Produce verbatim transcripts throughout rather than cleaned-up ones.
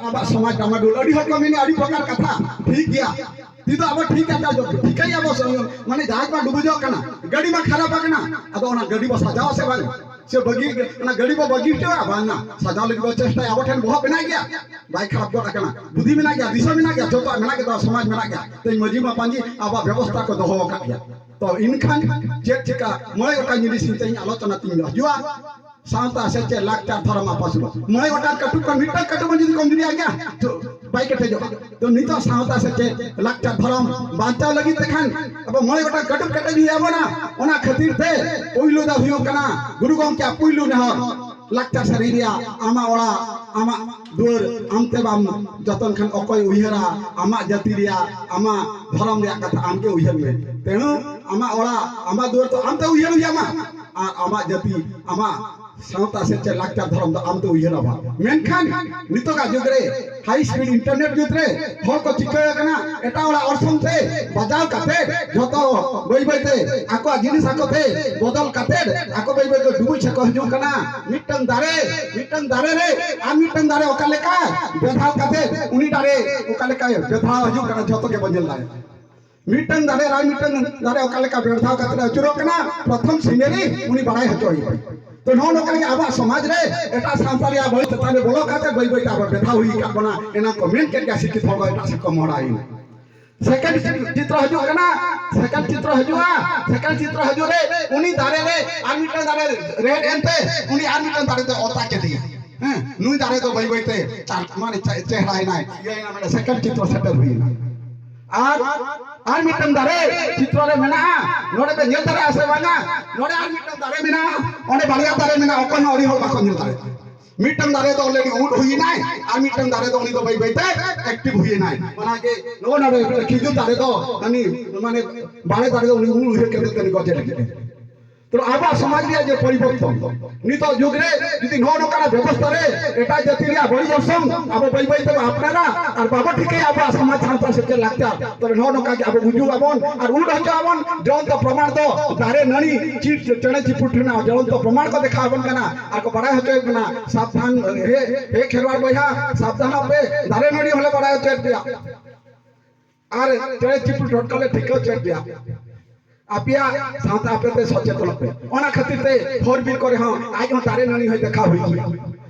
ᱟᱵᱚᱣᱟᱜ ᱥᱚᱢᱟᱡᱽ ᱰᱟᱢᱟᱰᱳᱞ, ᱟᱹᱰᱤ ᱦᱚᱲ ᱠᱚ ᱢᱮᱱᱟ ᱟᱹᱰᱤ ᱯᱨᱚᱠᱟᱨ ᱠᱟᱛᱷᱟ, ᱴᱷᱤᱠ ᱜᱮᱭᱟ᱾ ᱛᱤ ᱫᱚ ᱟᱵᱚ ᱴᱷᱤᱠ ᱠᱟᱛᱷᱟ ᱴᱷᱤᱠᱟᱹᱭ ᱟᱵᱚ ᱥᱚ-, ᱢᱟᱱᱮ ᱡᱟᱦᱟᱡᱽ ᱢᱟ ᱰᱩᱵᱩᱡᱚᱜ ᱠᱟᱱᱟ, ᱜᱟᱹᱰᱤ ᱢᱟ ᱠᱷᱟᱨᱟᱯ ᱟᱠᱟᱱᱟ, ᱟᱫᱚ ᱚᱱᱟ ᱜᱟᱹᱰᱤ ᱵᱚ ᱥᱟᱡᱟᱣᱟ ᱥᱮ ᱵᱟᱝ? ᱥᱮ ᱵᱟᱹᱜᱤ, ᱚᱱᱟ ᱜᱟᱹᱰᱤ ᱵᱚ ᱵᱟᱹᱜᱤ ᱦᱚᱪᱚᱣᱟ? ᱵᱟᱝᱟ, ᱥᱟᱡᱟᱣ ᱞᱟᱹᱜᱤᱫ ᱵᱚ ᱪᱮᱥᱴᱟᱭᱟ᱾ ᱟᱵᱚ ᱴᱷᱮᱱ ᱵᱚᱦᱚᱜ ᱢᱮᱱᱟᱜ ᱜᱮᱭᱟ, ᱵᱟᱭ ᱠᱷᱟᱨᱟᱯ ᱜᱚᱫ ᱟᱠᱟᱱᱟ, ᱵᱩᱫᱷᱤ ᱢᱮᱱᱟᱜ ᱜᱮᱭᱟ, ᱫᱤᱥᱟᱹ ᱢᱮᱱᱟᱜ ᱜᱮᱭᱟ, ᱡᱚᱛᱚᱣᱟᱜ ᱢᱮᱱᱟᱜ ᱜᱮ ᱛᱟᱵᱚᱱᱟ, ᱥᱚᱢᱟᱡᱽ ᱢᱮᱱᱟᱜ ᱜᱮᱭᱟ᱾ ᱛᱮᱦᱮᱧ ᱢᱟᱹᱡᱷᱤ ᱢᱟᱯᱟᱧᱡᱤ ᱟᱵᱚᱣᱟᱜ ᱵᱮᱵᱚᱥᱛᱷᱟ ᱠᱚ ᱫᱚᱦᱚ ᱟᱠᱟᱫ ᱜᱮᱭᱟ᱾ ᱛᱚ ᱤᱱᱠᱷᱟᱱ ᱪᱮᱫ ᱪᱤᱠᱟ, ᱢᱚᱬᱮ ᱜᱚᱴᱟᱝ ᱡᱤᱱᱤᱥ ᱤᱧ ᱛᱮᱦᱮᱧ ᱟᱞᱳᱪᱚᱱᱟ ᱛᱤᱧ ᱦᱤᱡᱩᱜᱼᱟ᱾ ᱥᱟᱶᱛᱟ, ᱥᱮᱪᱮᱫ, ᱞᱟᱠᱪᱟᱨ, ᱫᱷᱚᱨᱚᱢ, ᱟᱯᱟᱥᱩᱞ᱾ ᱢᱚᱬᱮ ᱜᱚᱴᱟᱝ ᱠᱟᱹᱴᱩᱵ ᱠᱷᱚᱱ ᱢᱤᱫᱴᱟᱝ ᱠᱟᱹᱴᱩᱵ ᱦᱚᱸ ᱡᱩᱫᱤ ᱠᱚᱢᱡᱩᱨᱤ ᱟᱜ ᱜᱮᱭᱟ, ᱛᱚ ᱵᱟᱭ ᱠᱮᱴᱮᱡᱚᱜᱼᱟ᱾ ᱛᱚ ᱱᱤᱛᱚᱜ ᱥᱟᱶᱛᱟ, ᱥᱮᱪᱮᱫ, ᱞᱟᱠᱪᱟᱨ, ᱫᱷᱚᱨᱚᱢ ᱵᱟᱧᱪᱟᱣ ᱞᱟᱹᱜᱤᱫ ᱛᱮᱠᱷᱟᱱ ᱟᱵᱚ ᱢᱚᱬᱮ ᱜᱚᱴᱟᱝ ᱠᱟᱹᱴᱩᱵ ᱠᱮᱴᱮᱡ ᱦᱩᱭ ᱟᱵᱚᱱᱟ᱾ ᱚᱱᱟ ᱠᱷᱟᱹᱛᱤᱨ ᱛᱮ ᱯᱩᱭᱞᱩ ᱫᱚ ᱦᱩᱭᱩᱜ ᱠᱟᱱᱟ ᱜᱩᱨᱩ ᱜᱚᱢᱠᱮᱭᱟᱜ ᱯᱩᱭᱞᱩ ᱱᱮᱦᱚᱨ, ᱞᱟᱠᱪᱟᱨ ᱥᱟᱹᱨᱤ ᱨᱮᱭᱟᱜ ᱟᱢᱟᱜ ᱚᱲᱟᱜ, ᱟᱢᱟᱜ ᱫᱩᱣᱟᱹᱨ, ᱟᱢᱛᱮ ᱵᱟᱢ ᱡᱚᱛᱚᱱ ᱠᱷᱟᱱ ᱚᱠᱚᱭ ᱩᱭᱦᱟᱹᱨᱟ? ᱟᱢᱟᱜ ᱡᱟᱹᱛᱤ ᱨᱮᱭᱟᱜ, ᱟᱢᱟᱜ ᱫᱷᱚᱨᱚᱢ ᱨᱮᱭᱟᱜ ᱠᱟᱛᱷᱟ ᱟᱢᱜᱮ ᱩᱭᱦᱟᱹᱨ ᱢᱮ᱾ ᱛᱮᱦᱩ ᱟᱢᱟᱜ ᱚᱲᱟᱜ, ᱟᱢᱟᱜ ᱫᱩᱣᱟᱹᱨ ᱫᱚ ᱟᱢᱛᱮ ᱩᱭᱦᱟᱹᱨ ᱦᱩᱭ ᱟᱢᱟ, ᱟᱨ ᱟᱢᱟᱜ ᱡᱟᱹᱛᱤ, ᱟᱢᱟᱜ ᱥᱟᱶᱛᱟ, ᱥᱮᱪᱮᱫ, ᱞᱟᱠᱪᱟᱨ, ᱫᱷᱚᱨᱚᱢ ᱫᱚ ᱟᱢᱛᱮ ᱩᱭᱦᱟᱹᱨ ᱟᱢᱟ᱾ ᱢᱮᱱᱠᱷᱟᱱ ᱱᱤᱛᱚᱜᱟᱜ ᱡᱩᱜᱽ ᱨᱮ, high speed internet ᱡᱩᱜᱽ ᱨᱮ ᱦᱚᱲ ᱠᱚ ᱪᱤᱠᱟᱹ ᱟᱠᱟᱱᱟ, ᱮᱴᱟᱜ ᱦᱚᱲᱟᱜ ᱚᱨᱥᱚᱝ ᱛᱮ ᱵᱟᱡᱟᱣ ᱠᱟᱛᱮ, ᱡᱷᱚᱛᱚ ᱵᱟᱹᱭ ᱵᱟᱹᱭ ᱛᱮ ᱟᱠᱚᱣᱟᱜ ᱡᱤᱱᱤᱥ ᱟᱠᱚ ᱛᱮ ᱵᱚᱫᱚᱞ ᱠᱟᱛᱮ, ᱟᱠᱚ ᱵᱟᱹᱭ ᱵᱟᱹᱭ ᱛᱮ ᱰᱩᱵᱩᱡ ᱥᱮᱫ ᱠᱚ ᱦᱤᱡᱩᱜ ᱠᱟᱱᱟ᱾ ᱢᱤᱫᱴᱟᱝ ᱫᱟᱨᱮ, ᱢᱤᱫᱴᱟᱝ ᱫᱟᱨᱮ ᱨᱮ ᱟᱨ ᱢᱤᱫᱴᱟᱝ ᱫᱟᱨᱮ ᱚᱠᱟ ᱞᱮᱠᱟ ᱵᱮᱫᱷᱟᱣ ᱠᱟᱛᱮ, ᱩᱱᱤ ᱫᱟᱨᱮ ᱚᱠᱟ ᱞᱮᱠᱟᱭ ᱵᱮᱫᱷᱟᱣ ᱦᱤᱡᱩᱜ ᱠᱟᱱᱟ, ᱡᱷᱚᱛᱚ ᱜᱮᱵᱚᱱ ᱧᱮᱞ ᱫᱟᱲᱮᱭᱟᱜᱼᱟ᱾ ᱢᱤᱫᱴᱟᱝ ᱫᱟᱨᱮ ᱟᱨ ᱢᱤᱫᱴᱟᱝ ᱫᱟᱨᱮ ᱚᱠᱟ ᱞᱮᱠᱟ ᱵᱮᱲᱫᱷᱟᱣ ᱠᱟᱛᱮ ᱟᱹᱪᱩᱨᱚᱜ ᱠᱟᱱᱟ, ᱯᱨᱚᱛᱷᱚᱢ scenery ᱩᱱᱤ ᱵᱟᱲᱟᱭ ᱦᱚᱪᱚ ᱦᱩᱭᱩᱜᱼᱟ᱾ ᱛᱚ ᱱᱚᱜᱼᱚ ᱱᱚᱝᱠᱟ ᱜᱮ ᱟᱵᱚᱣᱟᱜ ᱥᱚᱢᱟᱡᱽ ᱨᱮ ᱮᱴᱟᱜ ᱥᱟᱶᱛᱟ ᱨᱮᱭᱟᱜ ᱵᱟᱹᱲᱤᱡ ᱪᱮᱛᱟᱱ ᱨᱮ ᱵᱚᱞᱚ ᱠᱟᱛᱮ ᱵᱟᱹᱭ ᱵᱟᱹᱭ ᱛᱮ ᱟᱵᱚ ᱵᱮᱫᱷᱟᱣ ᱦᱩᱭ ᱟᱠᱟᱫ ᱵᱚᱱᱟ᱾ ᱮᱱᱟᱝ ᱠᱚ ᱢᱮᱱ ᱠᱮᱫ ᱜᱮᱭᱟ, ᱥᱤᱠᱠᱷᱤᱛ ᱦᱚᱲ ᱫᱚ ᱮᱴᱟᱜ ᱥᱮᱫ ᱠᱚ ᱢᱚᱦᱰᱟᱭᱮᱱᱟ᱾ Second ᱪᱤᱛᱨᱚ ᱦᱤᱡᱩᱜ ᱠᱟᱱᱟ, second ᱪᱤᱛᱨᱚ ᱦᱤᱡᱩᱜᱼᱟ, second ᱪᱤᱛᱨᱚ ᱦᱤᱡᱩᱜ ᱨᱮ ᱩᱱᱤ ᱫᱟᱨᱮ ᱨᱮ ᱟᱨ ᱢᱤᱫᱴᱟᱝ ᱫᱟᱨᱮ ᱨᱮᱫ ᱮᱱᱛᱮ ᱩᱱᱤ ᱟᱨ ᱢᱤᱫᱴᱟᱝ ᱫᱟᱨᱮ ᱫᱚ ᱚᱛᱟ ᱠᱮᱫᱮᱭᱟ᱾ ᱦᱮᱸ, ᱱᱩᱭ ᱫᱟᱨᱮ ᱫᱚ ᱵᱟᱹᱭ ᱵᱟᱹᱭ ᱛᱮ ᱪᱟᱞ-, ᱢᱟᱱᱮ ᱪᱮ-, ᱪᱮᱦᱨᱟᱭᱮᱱᱟᱭ, ᱤᱭᱟᱹᱭᱮᱱᱟ, ᱢᱟᱱᱮ second ᱪᱤᱛᱨᱚ ᱥᱮᱴᱮᱨ ᱦᱩᱭᱮᱱᱟ᱾ ᱟᱨ, ᱟᱨ ᱢᱤᱫᱴᱟᱝ ᱫᱟᱨᱮ ᱪᱤᱛᱨᱚ ᱨᱮ ᱢᱮᱱᱟᱜᱼᱟ, ᱱᱚᱰᱮ ᱯᱮ ᱧᱮᱞ ᱫᱟᱲᱮᱭᱟᱜᱼᱟ ᱥᱮ ᱵᱟᱝᱟ? ᱱᱚᱰᱮ ᱟᱨ ᱢᱤᱫᱴᱟᱝ ᱫᱟᱨᱮ ᱢᱮᱱᱟᱜᱼᱟ, ᱚᱸᱰᱮ ᱵᱟᱨᱭᱟ ᱫᱟᱨᱮ ᱢᱮᱱᱟᱜᱼᱟ, ᱚᱠᱚᱭ ᱦᱚᱸ ᱟᱹᱰᱤ ᱦᱚᱲ ᱵᱟᱠᱚ ᱧᱮᱞ ᱫᱟᱲᱮᱭᱟᱜᱼᱟ᱾ ᱢᱤᱫᱴᱟᱝ ᱫᱟᱨᱮ ᱫᱚ already ᱩᱰ ᱦᱩᱭᱮᱱᱟᱭ, ᱟᱨ ᱢᱤᱫᱴᱟᱝ ᱫᱟᱨᱮ ᱫᱚ ᱩᱱᱤ ᱫᱚ ᱵᱟᱹᱭ ᱵᱟᱹᱭ ᱛᱮ active ᱦᱩᱭᱮᱱᱟᱭ᱾ ᱚᱱᱟᱜᱮ ᱱᱚᱜᱼᱚ ᱱᱚᱰᱮ ᱠᱷᱤᱡᱩᱨ ᱫᱟᱨᱮ ᱫᱚ, ᱢᱟᱱᱮ, ᱢᱟᱱᱮ ᱵᱟᱲᱮ ᱫᱟᱨᱮ ᱫᱚ ᱩᱱᱤ ᱩᱰ ᱩᱭᱦᱟᱹᱨ ᱠᱟᱛᱮ ᱩᱱᱤ ᱜᱚᱡᱮ ᱞᱟᱹᱜᱤᱫ ᱮ ᱛᱚ ᱟᱵᱚᱣᱟᱜ ᱥᱚᱢᱟᱡᱽ ᱨᱮᱭᱟᱜ ᱡᱮ ᱯᱚᱨᱤᱵᱚᱨᱛᱚᱱ, ᱱᱤᱛᱚᱜ ᱡᱩᱜᱽ ᱨᱮ ᱡᱩᱫᱤ ᱱᱚᱜᱼᱚ ᱱᱚᱝᱠᱟᱱᱟᱜ ᱵᱮᱵᱚᱥᱛᱷᱟ ᱨᱮ ᱮᱴᱟᱜ ᱡᱟᱹᱛᱤ ᱨᱮᱭᱟᱜ ᱵᱟᱹᱲᱤᱡ ᱚᱨᱥᱚᱝ ᱟᱵᱚ ᱵᱟᱹᱭ ᱵᱟᱹᱭ ᱛᱮᱵᱚ ᱟᱯᱱᱟᱨᱟ ᱟᱨ ᱵᱟᱵᱚ ᱴᱷᱤᱠᱟᱹᱭᱟ ᱟᱵᱚᱣᱟᱜ ᱥᱚᱢᱟᱡᱽ ᱥᱟᱶᱛᱟ ᱥᱮᱪᱮᱫ ᱞᱟᱠᱪᱟᱨ, ᱛᱚᱵᱮ ᱱᱚᱜᱼᱚ ᱱᱚᱝᱠᱟ ᱜᱮ ᱟᱵᱚ ᱜᱩᱡᱩᱜ ᱟᱵᱚᱱ ᱟᱨ ᱩᱰ ᱦᱚᱪᱚᱜ ᱟᱵᱚᱱ᱾ ᱡᱚᱞᱚᱱᱛᱚ ᱯᱨᱚᱢᱟᱬ ᱫᱚ ᱫᱟᱨᱮ ᱱᱟᱹᱲᱤ ᱪᱤᱨ ᱪᱮᱬᱮ ᱪᱤᱯᱨᱩᱫ ᱨᱮᱱᱟᱜ ᱡᱚᱞᱚᱱᱛᱚ ᱯᱨᱚᱢᱟᱬ ᱠᱚ ᱫᱮᱠᱷᱟᱣ ᱟᱵᱚᱱ ᱠᱟᱱᱟ ᱟᱨ ᱠᱚ ᱵᱟᱲᱟᱭ ᱦᱚᱪᱚᱭᱮᱫ ᱵᱚᱱᱟ, ᱥᱟᱵᱫᱷᱟᱱ ᱦᱮ, ᱦᱮ ᱠᱷᱮᱨᱣᱟᱲ ᱵᱚᱭᱦᱟ, ᱥᱟᱵᱫᱷᱟᱱᱚᱜ ᱯᱮ, ᱫᱟᱨᱮ ᱱᱟᱹᱲᱤ ᱦᱚᱸᱞᱮ ᱵᱟᱲᱟᱭ ᱦᱚᱪᱚᱭᱮᱫ ᱯᱮᱭᱟ᱾ ᱟᱨ ᱪᱮᱬᱮ ᱪᱤᱯᱨᱩᱫ ᱴᱚᱴᱠᱟ ᱞᱮ ᱴᱷᱤᱠᱟᱹ ᱦᱚᱪᱚᱭᱮᱫ ᱯᱮᱭᱟ᱾ ᱟᱯᱮᱭᱟᱜ ᱥᱟᱶᱛᱟ ᱟᱯᱮ ᱛᱮ ᱥᱚᱪᱮᱛᱚᱱᱚᱜ ᱯᱮ᱾ ᱚᱱᱟ ᱠᱷᱟᱹᱛᱤᱨ ᱛᱮ ᱦᱚᱨ ᱵᱤᱨ ᱠᱚᱨᱮ ᱦᱚᱸ ᱟᱡ ᱦᱚᱸ ᱫᱟᱨᱮ ᱱᱟᱹᱲᱤ ᱦᱚᱸᱭ ᱫᱮᱠᱷᱟᱣ ᱦᱩᱭᱩᱜᱼᱟ᱾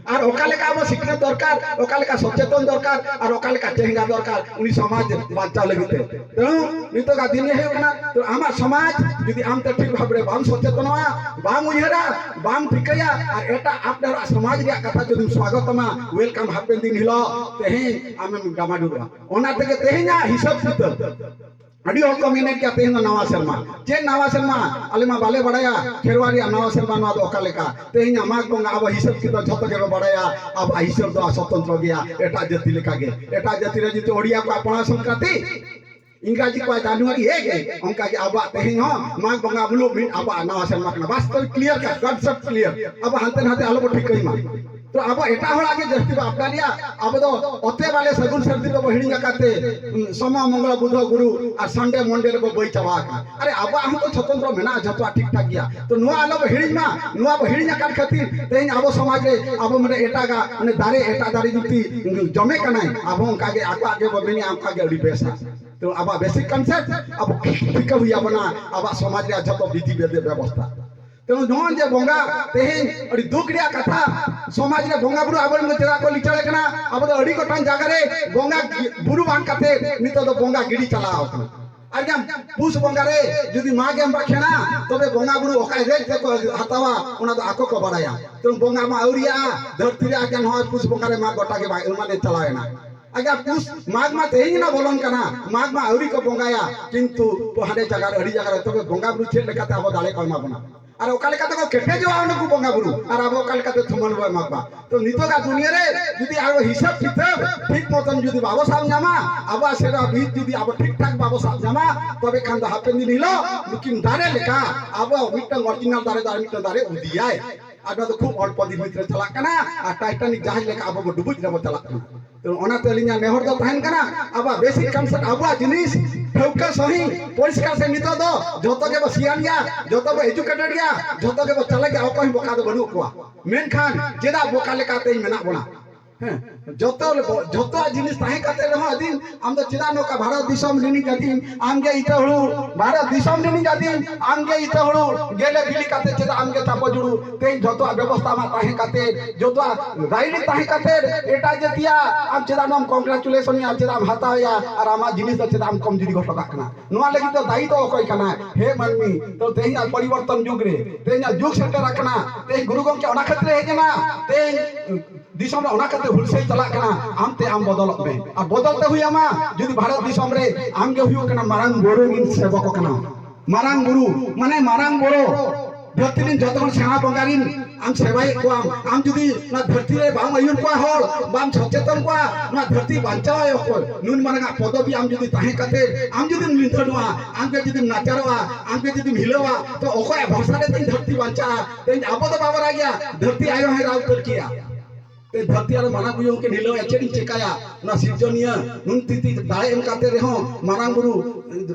ᱟᱨ ᱚᱠᱟ ᱞᱮᱠᱟ ᱟᱵᱚ ᱥᱤᱠᱷᱱᱟᱹᱛ ᱫᱚᱨᱠᱟᱨ, ᱚᱠᱟ ᱞᱮᱠᱟ ᱥᱚᱪᱮᱛᱚᱱ ᱫᱚᱨᱠᱟᱨ, ᱟᱨ ᱚᱠᱟ ᱞᱮᱠᱟ ᱪᱮᱦᱨᱟ ᱫᱚᱨᱠᱟᱨ ᱩᱱᱤ ᱥᱚᱢᱟᱡᱽ ᱵᱟᱧᱪᱟᱣ ᱞᱟᱹᱜᱤᱫ ᱛᱮ᱾ ᱛᱮᱦᱚᱸ ᱱᱤᱛᱚᱜᱟᱜ ᱫᱤᱱ ᱦᱩᱭᱩᱜ ᱠᱟᱱᱟ, ᱛᱚ ᱟᱢᱟᱜ ᱥᱚᱢᱟᱡᱽ ᱡᱩᱫᱤ ᱟᱢ ᱛᱮ ᱴᱷᱤᱠ ᱵᱷᱟᱵᱽ ᱨᱮ ᱵᱟᱢ ᱥᱚᱪᱮᱛᱚᱱᱚᱜᱼᱟ, ᱵᱟᱢ ᱩᱭᱦᱟᱹᱨᱟ, ᱵᱟᱢ ᱴᱷᱤᱠᱟᱹᱭᱟ, ᱟᱨ ᱮᱴᱟᱜ ᱟᱯᱱᱟᱨᱟᱜ ᱥᱚᱢᱟᱡᱽ ᱨᱮᱭᱟᱜ ᱠᱟᱛᱷᱟ ᱡᱩᱫᱤᱢ ᱥᱣᱟᱜᱚᱛᱟᱢᱟ, welcome ᱦᱟᱯᱮᱱ ᱫᱤᱱ ᱦᱤᱞᱳᱜ ᱛᱮᱦᱮᱧ ᱟᱢᱮᱢ ᱰᱟᱢᱟᱰᱩᱞᱚᱜᱼᱟ᱾ ᱚᱱᱟ ᱛᱮᱜᱮ ᱛᱮᱦᱮᱧᱟᱜ ᱦᱤᱥᱟᱹᱵ ᱠᱤᱛᱟᱹᱵ ᱟᱹᱰᱤ ᱦᱚᱲ ᱠᱚ ᱢᱮᱱᱮᱫ ᱜᱮᱭᱟ, "ᱛᱮᱦᱮᱧ ᱫᱚ ᱱᱟᱣᱟ ᱥᱮᱨᱢᱟ, ᱪᱮᱫ ᱱᱟᱣᱟ ᱥᱮᱨᱢᱟ? ᱟᱞᱮ ᱢᱟ ᱵᱟᱞᱮ ᱵᱟᱲᱟᱭᱟ, ᱠᱷᱮᱨᱣᱟᱲ ᱨᱮᱭᱟᱜ ᱱᱟᱣᱟ ᱥᱮᱨᱢᱟ ᱱᱚᱣᱟ ᱫᱚ ᱚᱠᱟ ᱞᱮᱠᱟ?" ᱛᱮᱦᱮᱧᱟᱜ ᱢᱟᱜᱽ ᱵᱚᱸᱜᱟ ᱟᱵᱚ ᱦᱤᱥᱟᱹᱵ ᱠᱤᱛᱟᱹᱵ ᱡᱷᱚᱛᱚ ᱜᱮᱵᱚ ᱵᱟᱲᱟᱭᱟ, ᱟᱵᱚᱣᱟᱜ ᱦᱤᱥᱟᱹᱵ ᱫᱚ ᱥᱚᱛᱚᱱᱛᱨᱚ ᱜᱮᱭᱟ ᱮᱴᱟᱜ ᱡᱟᱹᱛᱤ ᱞᱮᱠᱟᱜᱮ᱾ ᱮᱴᱟᱜ ᱡᱟᱹᱛᱤ ᱨᱮ ᱡᱩᱫᱤ ᱳᱰᱤᱭᱟ ᱠᱚᱣᱟᱜ ᱯᱚᱬᱟ ᱥᱚᱝᱠᱨᱟᱱᱛᱤ, ᱤᱝᱨᱟᱡᱤ ᱠᱚᱣᱟᱜ ᱡᱟᱱᱩᱣᱟᱨᱤ ᱮᱠ ᱮ, ᱚᱱᱠᱟ ᱜᱮ ᱟᱵᱚᱣᱟᱜ ᱛᱮᱦᱮᱧ ᱦᱚᱸ ᱢᱟᱜᱽ ᱵᱚᱸᱜᱟ ᱵᱩᱞᱩ ᱢᱤᱫ ᱟᱵᱚᱣᱟᱜ ᱱᱟᱣᱟ ᱥᱮᱨᱢᱟ ᱠᱟᱱᱟ᱾ ᱵᱟᱥᱛᱚᱵ ᱠᱞᱤᱭᱟᱨ ᱠᱟᱴ, ᱠᱚᱱᱥᱮᱯᱴ ᱠᱞᱤᱭᱟᱨ, ᱟᱵᱚ ᱦᱟᱱᱛᱮ ᱱᱟᱛᱮ ᱟᱞᱚ ᱵᱚ ᱴᱷᱤᱠᱟᱹᱭ ᱢᱟ᱾ ᱛᱚ ᱟᱵᱚ ᱮᱴᱟᱜ ᱦᱚᱲᱟᱜ ᱜᱮ ᱡᱟᱹᱥᱛᱤ ᱵᱚ ᱟᱯᱱᱟᱨᱮᱜᱼᱟ, ᱟᱵᱚ ᱫᱚ ᱚᱛᱮ ᱵᱟᱞᱮ ᱥᱟᱹᱜᱩᱱ ᱥᱟᱹᱨᱫᱤ ᱫᱚᱵᱚ ᱦᱤᱲᱤᱧ ᱟᱠᱟᱫ ᱛᱮ, ᱩᱸ, ᱥᱚᱢᱚ ᱢᱚᱝᱜᱚᱞ ᱵᱩᱫᱷᱚ ᱜᱩᱨᱩ ᱟᱨ ᱥᱟᱱᱰᱮ ᱢᱚᱱᱰᱮ ᱨᱮᱵᱚ ᱵᱟᱹᱭ ᱪᱟᱵᱟ ᱟᱠᱟᱱᱟ᱾ ᱟᱨᱮ, ᱟᱵᱚᱣᱟᱜ ᱦᱚᱸ ᱛᱚ ᱥᱚᱛᱚᱱᱛᱨᱚ ᱢᱮᱱᱟᱜᱼᱟ, ᱡᱷᱚᱛᱚᱣᱟᱜ ᱴᱷᱤᱠ ᱴᱷᱟᱠ ᱜᱮᱭᱟ᱾ ᱛᱚ ᱱᱚᱣᱟ ᱟᱞᱚ ᱵᱚ ᱦᱤᱲᱤᱧ ᱢᱟ, ᱱᱚᱣᱟ ᱵᱚ ᱦᱤᱲᱤᱧ ᱟᱠᱟᱫ ᱠᱷᱟᱹᱛᱤᱨ ᱛᱮᱦᱮᱧ ᱟᱵᱚ ᱥᱚᱢᱟᱡᱽ ᱨᱮ ᱟᱵᱚ ᱢᱟᱱᱮ ᱮᱴᱟᱜᱟᱜ, ᱢᱟᱱᱮ ᱫᱟᱨᱮ, ᱮᱴᱟᱜ ᱫᱟᱨᱮ ᱡᱩᱫᱤ ᱡᱚᱢᱮ ᱠᱟᱱᱟᱭ, ᱟᱵᱚ ᱚᱱᱠᱟ ᱜᱮ ᱟᱠᱚᱣᱟᱜ ᱜᱮᱵᱚ ᱢᱮᱱᱮᱜᱼᱟ, ᱚᱱᱠᱟ ᱜᱮ ᱟᱹᱰᱤ ᱵᱮᱥᱟ᱾ ᱛᱚ ᱟᱵᱚᱣᱟᱜ ᱵᱮᱥᱤᱠ ᱠᱚᱱᱥᱮᱯᱴ ᱟᱵᱚ ᱴᱷᱤᱠᱟᱹ ᱦᱩᱭ ᱟᱵᱚᱱᱟ, ᱟᱵᱚᱣᱟᱜ ᱥᱚᱢᱟᱡᱽ ᱨᱮᱭᱟᱜ ᱡᱷᱚᱛᱚ ᱵᱤᱫᱷᱤ ᱵᱮᱫᱷ ᱵᱮᱵᱚᱥᱛᱷᱟ᱾ ᱛᱮᱱᱩ ᱱᱚᱜᱼᱚᱭ ᱡᱮ ᱵᱚᱸᱜᱟ, ᱛᱮᱦᱮᱧ ᱟᱹᱰᱤ ᱫᱩᱠ ᱨᱮᱭᱟᱜ ᱠᱟᱛᱷᱟ, ᱥᱚᱢᱟᱡᱽ ᱨᱮ ᱵᱚᱸᱜᱟ ᱵᱩᱨᱩ ᱟᱵᱚᱨᱮᱱ ᱠᱚ ᱪᱮᱫᱟᱜ ᱠᱚ ᱞᱤᱪᱟᱹᱲ ᱠᱟᱱᱟ? ᱟᱵᱚ ᱫᱚ ᱟᱹᱰᱤ ᱜᱚᱴᱟᱝ ᱡᱟᱭᱜᱟ ᱨᱮ ᱵᱚᱸᱜᱟ ᱜᱤ-, ᱵᱩᱨᱩ ᱵᱟᱝ ᱠᱟᱛᱮ ᱱᱤᱛᱚᱜ ᱫᱚ ᱵᱚᱸᱜᱟ ᱜᱤᱰᱤ ᱪᱟᱞᱟᱣ ᱠᱟᱱᱟ᱾ ᱟᱨ ᱡᱟᱦᱟᱸ ᱯᱩᱥ ᱵᱚᱸᱜᱟ ᱨᱮ ᱡᱩᱫᱤ ᱢᱟᱜᱽ ᱮᱢ ᱵᱟᱠᱷᱮᱲᱟ, ᱛᱚᱵᱮ ᱵᱚᱸᱜᱟ ᱵᱩᱨᱩ ᱚᱠᱟ ᱨᱮ ᱛᱮᱠᱚ ᱦᱟᱛᱟᱣᱟ, ᱚᱱᱟ ᱫᱚ ᱟᱠᱚ ᱠᱚ ᱵᱟᱲᱟᱭᱟ᱾ ᱛᱚ ᱵᱚᱸᱜᱟ ᱢᱟ ᱟᱹᱣᱨᱤᱭᱟᱜᱼᱟ ᱫᱷᱟᱹᱨᱛᱤ ᱨᱮ, ᱟᱨ ᱡᱟᱦᱟᱸ ᱱᱚᱜᱼᱚᱭ ᱯᱩᱥ ᱵᱚᱸᱜᱟ ᱨᱮ ᱢᱟᱜᱽ ᱜᱚᱴᱟ ᱜᱮ ᱵᱟᱭ, ᱢᱟᱱᱮ ᱪᱟᱞᱟᱣ ᱮᱱᱟ᱾ ᱟᱪᱪᱷᱟ, ᱯᱩᱥ, ᱢᱟᱜᱽ ᱢᱟ ᱛᱮᱦᱮᱧ ᱱᱟ ᱵᱚᱞᱚᱱ ᱠᱟᱱᱟ, ᱢᱟᱜᱽ ᱢᱟ ᱟᱹᱣᱨᱤ ᱠᱚ ᱵᱚᱸᱜᱟᱭᱟ, ᱠᱤᱱᱛᱩ ᱦᱟᱸᱰᱮ ᱡᱟᱭᱜᱟ ᱨᱮ, ᱟᱹᱰᱤ ᱡᱟᱭᱜᱟ ᱨᱮ, ᱛᱚᱵᱮ ᱵᱚᱸᱜᱟ ᱵᱩᱨᱩ ᱪᱮᱫ ᱞᱮᱠᱟᱛᱮ ᱟᱵᱚ ᱫᱟᱲᱮ ᱠᱚ ᱮᱢᱟ ᱵᱚᱱᱟ? ᱟᱨ ᱚᱠᱟ ᱞᱮᱠᱟ ᱛᱮᱠᱚ ᱠᱮᱴᱮᱡᱚᱜᱼᱟ ᱩᱱᱠᱩ ᱵᱚᱸᱜᱟ ᱵᱩᱨᱩ, ᱟᱨ ᱟᱵᱚ ᱚᱠᱟ ᱞᱮᱠᱟᱛᱮ ᱛᱷᱩᱢᱟᱹᱞ ᱵᱚ ᱮᱢᱟ ᱠᱚᱣᱟ? ᱛᱚ ᱱᱤᱛᱚᱜᱟᱜ ᱫᱩᱱᱤᱭᱟᱹ ᱨᱮ ᱡᱩᱫᱤ ᱟᱵᱚ ᱦᱤᱥᱟᱹᱵ ᱠᱤᱛᱟᱹᱵ ᱴᱷᱤᱠ ᱢᱚᱛᱚᱱ ᱡᱩᱫᱤ ᱵᱟᱵᱚ ᱥᱟᱵ ᱧᱟᱢᱟ, ᱟᱵᱚᱣᱟᱜ ᱥᱮᱨᱣᱟ ᱵᱤᱨ ᱡᱩᱫᱤ ᱟᱵᱚ ᱴᱷᱤᱠ ᱴᱷᱟᱠ ᱵᱟᱵᱚ ᱥᱟᱵ ᱧᱟᱢᱟ, ᱛᱚᱵᱮ ᱠᱷᱟᱱ ᱫᱚ ᱦᱟᱯᱮᱱ ᱫᱤᱱ ᱦᱤᱞᱳᱜ ᱱᱩᱠᱤᱱ ᱫᱟᱨᱮ ᱞᱮᱠᱟ ᱟᱵᱚ ᱢᱤᱫᱴᱟᱝ original ᱫᱟᱨᱮ ᱫᱚ ᱟᱨ ᱢᱤᱫᱴᱟᱝ ᱫᱟᱨᱮ ᱩᱫᱤᱭᱟᱭ᱾ ᱟᱨ ᱱᱚᱣᱟ ᱫᱚ ᱠᱷᱩᱵ ᱚᱞᱯᱚ ᱫᱤᱱ ᱵᱷᱤᱛᱨᱤ ᱪᱟᱞᱟᱜ ᱠᱟᱱᱟ᱾ ᱟᱨ Titanic ᱡᱟᱦᱟᱡᱽ ᱞᱮᱠᱟ ᱟᱵᱚ ᱵᱚ ᱰᱩᱵᱩᱡ ᱨᱮᱵᱚ ᱪᱟᱞᱟᱜ ᱠᱟᱱᱟ᱾ ᱛᱚ ᱚᱱᱟᱛᱮ ᱟᱹᱞᱤᱧᱟᱜ ᱱᱮᱦᱚᱨ ᱫᱚ ᱛᱟᱦᱮᱱ ᱠᱟᱱᱟ, ᱟᱵᱚᱣᱟᱜ basic concept, ᱟᱵᱚᱣᱟᱜ ᱡᱤᱱᱤᱥ ᱴᱷᱟᱹᱣᱠᱟᱹ ᱥᱟᱺᱦᱤᱡ ᱯᱚᱨᱤᱥᱠᱟᱨ ᱥᱮ ᱱᱤᱛᱚᱜ ᱫᱚ ᱡᱚᱛᱚ ᱜᱮᱵᱚ ᱥᱤᱭᱟᱱ ᱜᱮᱭᱟ, ᱡᱚᱛᱚ ᱵᱚ educated ᱜᱮᱭᱟ, ᱡᱚᱛᱚ ᱜᱮᱵᱚ ᱪᱟᱞᱟᱜ ᱜᱮᱭᱟ, ᱚᱠᱚᱭ ᱦᱚᱸ ᱵᱚᱠᱟ ᱫᱚ ᱵᱟᱹᱱᱩᱜ ᱠᱚᱣᱟ᱾ ᱢᱮᱱᱠᱷᱟᱱ ᱪᱮᱫᱟᱜ ᱵᱚᱠᱟ ᱞᱮᱠᱟᱛᱮ ᱢᱮᱱᱟᱜ ᱵᱚᱱᱟ? ᱦᱮᱸ, ᱡᱚᱛᱚ ᱞᱮᱠᱟ, ᱡᱚᱛᱚᱣᱟᱜ ᱡᱤᱱᱤᱥ ᱛᱟᱦᱮᱸ ᱠᱟᱛᱮ ᱨᱮᱦᱚᱸ ᱟᱹᱫᱤᱢ, ᱟᱢ ᱫᱚ ᱪᱮᱫᱟᱜ ᱱᱚᱝᱠᱟ ᱵᱷᱟᱨᱚᱛ ᱫᱤᱥᱚᱢ ᱨᱤᱱᱤᱡ ᱟᱹᱫᱤᱢ, ᱟᱢ ᱜᱮ ᱤᱛᱟᱹ ᱦᱩᱲᱩ, ᱵᱷᱟᱨᱚᱛ ᱫᱤᱥᱚᱢ ᱨᱤᱱᱤᱡ ᱟᱹᱫᱤᱢ, ᱟᱢ ᱜᱮ ᱤᱛᱟᱹ ᱦᱩᱲᱩ, ᱜᱮᱞᱮ ᱵᱤᱞᱤ ᱠᱟᱛᱮ ᱪᱮᱫᱟᱜ ᱟᱢ ᱜᱮ ᱛᱟᱯᱚ ᱡᱩᱲᱩ? ᱛᱮᱦᱮᱧ ᱡᱚᱛᱚᱣᱟᱜ ᱵᱮᱵᱚᱥᱛᱷᱟ ᱟᱢᱟᱜ ᱛᱟᱦᱮᱸ ᱠᱟᱛᱮ, ᱡᱚᱛᱚᱣᱟᱜ ᱨᱟᱭᱨᱤ ᱛᱟᱦᱮᱸ ᱠᱟᱛᱮ ᱮᱴᱟᱜ ᱡᱟᱹᱛᱤᱭᱟᱜ ᱟᱢ ᱪᱮᱫᱟᱜ ᱱᱚᱣᱟᱢ congratulation ᱮᱫᱼᱟ, ᱪᱮᱫᱟᱜ ᱮᱢ ᱦᱟᱛᱟᱣ ᱮᱫᱼᱟ ᱟᱨ ᱟᱢᱟᱜ ᱡᱤᱱᱤᱥ ᱫᱚ ᱪᱮᱫᱟᱜ ᱮᱢ ᱠᱚᱢᱡᱩᱨᱤ ᱜᱚᱴᱚ ᱠᱟᱜ ᱠᱟᱱᱟ? ᱱᱚᱣᱟ ᱞᱟᱹᱜᱤᱫ ᱫᱚ ᱫᱟᱭᱤ ᱫᱚ ᱚᱠᱚᱭ ᱠᱟᱱᱟᱭ? ᱦᱮ ᱢᱟᱹᱱᱢᱤ, ᱛᱚ ᱛᱮᱦᱮᱧᱟᱜ ᱯᱚᱨᱤᱵᱚᱨᱛᱚᱱ ᱡᱩᱜᱽ ᱨᱮ, ᱛᱮᱦᱮᱧᱟᱜ ᱡᱩᱜᱽ ᱥᱮᱴᱮᱨ ᱟᱠᱟᱱᱟ᱾ ᱛᱮᱦᱮᱧ ᱜᱩᱨᱩ ᱜᱚᱢᱠᱮ ᱚᱱᱟ ᱠᱷᱟᱹᱛᱤᱨ ᱮ ᱦᱮᱡ ᱮᱱᱟ᱾ ᱛᱮᱦᱮᱧ ᱫᱤᱥᱚᱢ ᱨᱮ ᱚᱱᱟ ᱠᱷᱟᱹᱛᱤᱨ ᱦᱩᱞᱥᱟᱹᱭ ᱪᱟᱞᱟᱜ ᱠᱟᱱᱟ᱾ ᱟᱢ ᱛᱮ ᱟᱢ ᱵᱚᱫᱚᱞᱚᱜ ᱢᱮ᱾ ᱟᱨ ᱵᱚᱫᱚᱞ ᱛᱮ ᱦᱩᱭ ᱟᱢᱟ ᱡᱩᱫᱤ ᱵᱷᱟᱨᱚᱛ ᱫᱤᱥᱚᱢ ᱨᱮ ᱟᱢ ᱜᱮ ᱦᱩᱭᱩᱜ ᱠᱟᱱᱟ ᱢᱟᱨᱟᱝ ᱵᱩᱨᱩ ᱨᱤᱱ ᱥᱮᱵᱚᱠ ᱠᱟᱱᱟ᱾ ᱢᱟᱨᱟᱝ ᱵᱩᱨᱩ ᱢᱟᱱᱮ ᱢᱟᱨᱟᱝ ᱵᱚᱲᱚ, ᱫᱷᱟᱹᱨᱛᱤ ᱨᱤᱱ ᱡᱚᱛᱚ ᱠᱷᱚᱱ ᱥᱮᱬᱟ ᱵᱚᱸᱜᱟ ᱨᱤᱱ ᱟᱢ ᱥᱮᱵᱟᱭᱮᱫ ᱠᱚᱣᱟᱢ᱾ ᱟᱢ ᱡᱩᱫᱤ ᱱᱚᱣᱟ ᱫᱷᱟᱹᱨᱛᱤ ᱨᱮ ᱵᱟᱢ ᱟᱹᱭᱩᱨ ᱠᱚᱣᱟ ᱦᱚᱲ, ᱵᱟᱢ ᱥᱚᱪᱮᱛᱚᱱ ᱠᱚᱣᱟ, ᱱᱚᱣᱟ ᱫᱷᱟᱹᱨᱛᱤ ᱵᱟᱧᱪᱟᱣᱟᱭ ᱚᱠᱚᱭ? ᱱᱩᱱ ᱢᱟᱨᱟᱝᱟᱜ ᱯᱚᱫᱚᱵᱤ ᱟᱢ ᱡᱩᱫᱤ ᱛᱟᱦᱮᱸ ᱠᱟᱛᱮ ᱟᱢ ᱡᱩᱫᱤᱢ ᱞᱤᱸᱫᱷᱟᱹᱱᱚᱜᱼᱟ, ᱟᱢ ᱜᱮ ᱡᱩᱫᱤᱢ ᱱᱟᱪᱟᱨᱚᱜᱼᱟ, ᱟᱢ ᱜᱮ ᱡᱩᱫᱤᱢ ᱦᱤᱞᱟᱹᱣᱟ, ᱛᱚ ᱚᱠᱚᱭᱟᱜ ᱵᱷᱚᱨᱥᱟ ᱨᱮ ᱛᱮᱦᱮᱧ ᱫᱷᱟᱹᱨᱛᱤ ᱵᱟᱧᱪᱟᱜᱼᱟ? ᱛᱮᱦᱮᱧ ᱟᱵᱚ ᱫᱚ ᱵᱟᱵᱚ ᱨᱟᱜᱮᱜᱼᱟ, ᱫᱷᱟᱹᱨᱛᱤ ᱟᱭᱳ ᱦᱚᱸᱭ ᱨᱟᱜ ᱩᱛᱟᱹᱨ ᱠᱮᱭᱟ᱾ ᱛᱮ ᱫᱷᱟᱹᱨᱛᱤ ᱟᱨ ᱢᱟᱨᱟᱝ ᱵᱩᱨᱩ ᱦᱚᱸᱠᱤᱱ ᱦᱤᱞᱟᱹᱣᱮᱫᱼᱟ, ᱪᱮᱫ ᱤᱧ ᱪᱮᱠᱟᱭᱟ? ᱚᱱᱟ ᱥᱤᱨᱡᱚᱱᱤᱭᱟᱹ ᱱᱩᱱ ᱛᱤᱛᱤ ᱫᱟᱲᱮ ᱮᱢ ᱠᱟᱛᱮ ᱨᱮᱦᱚᱸ ᱢᱟᱨᱟᱝ ᱵᱩᱨᱩ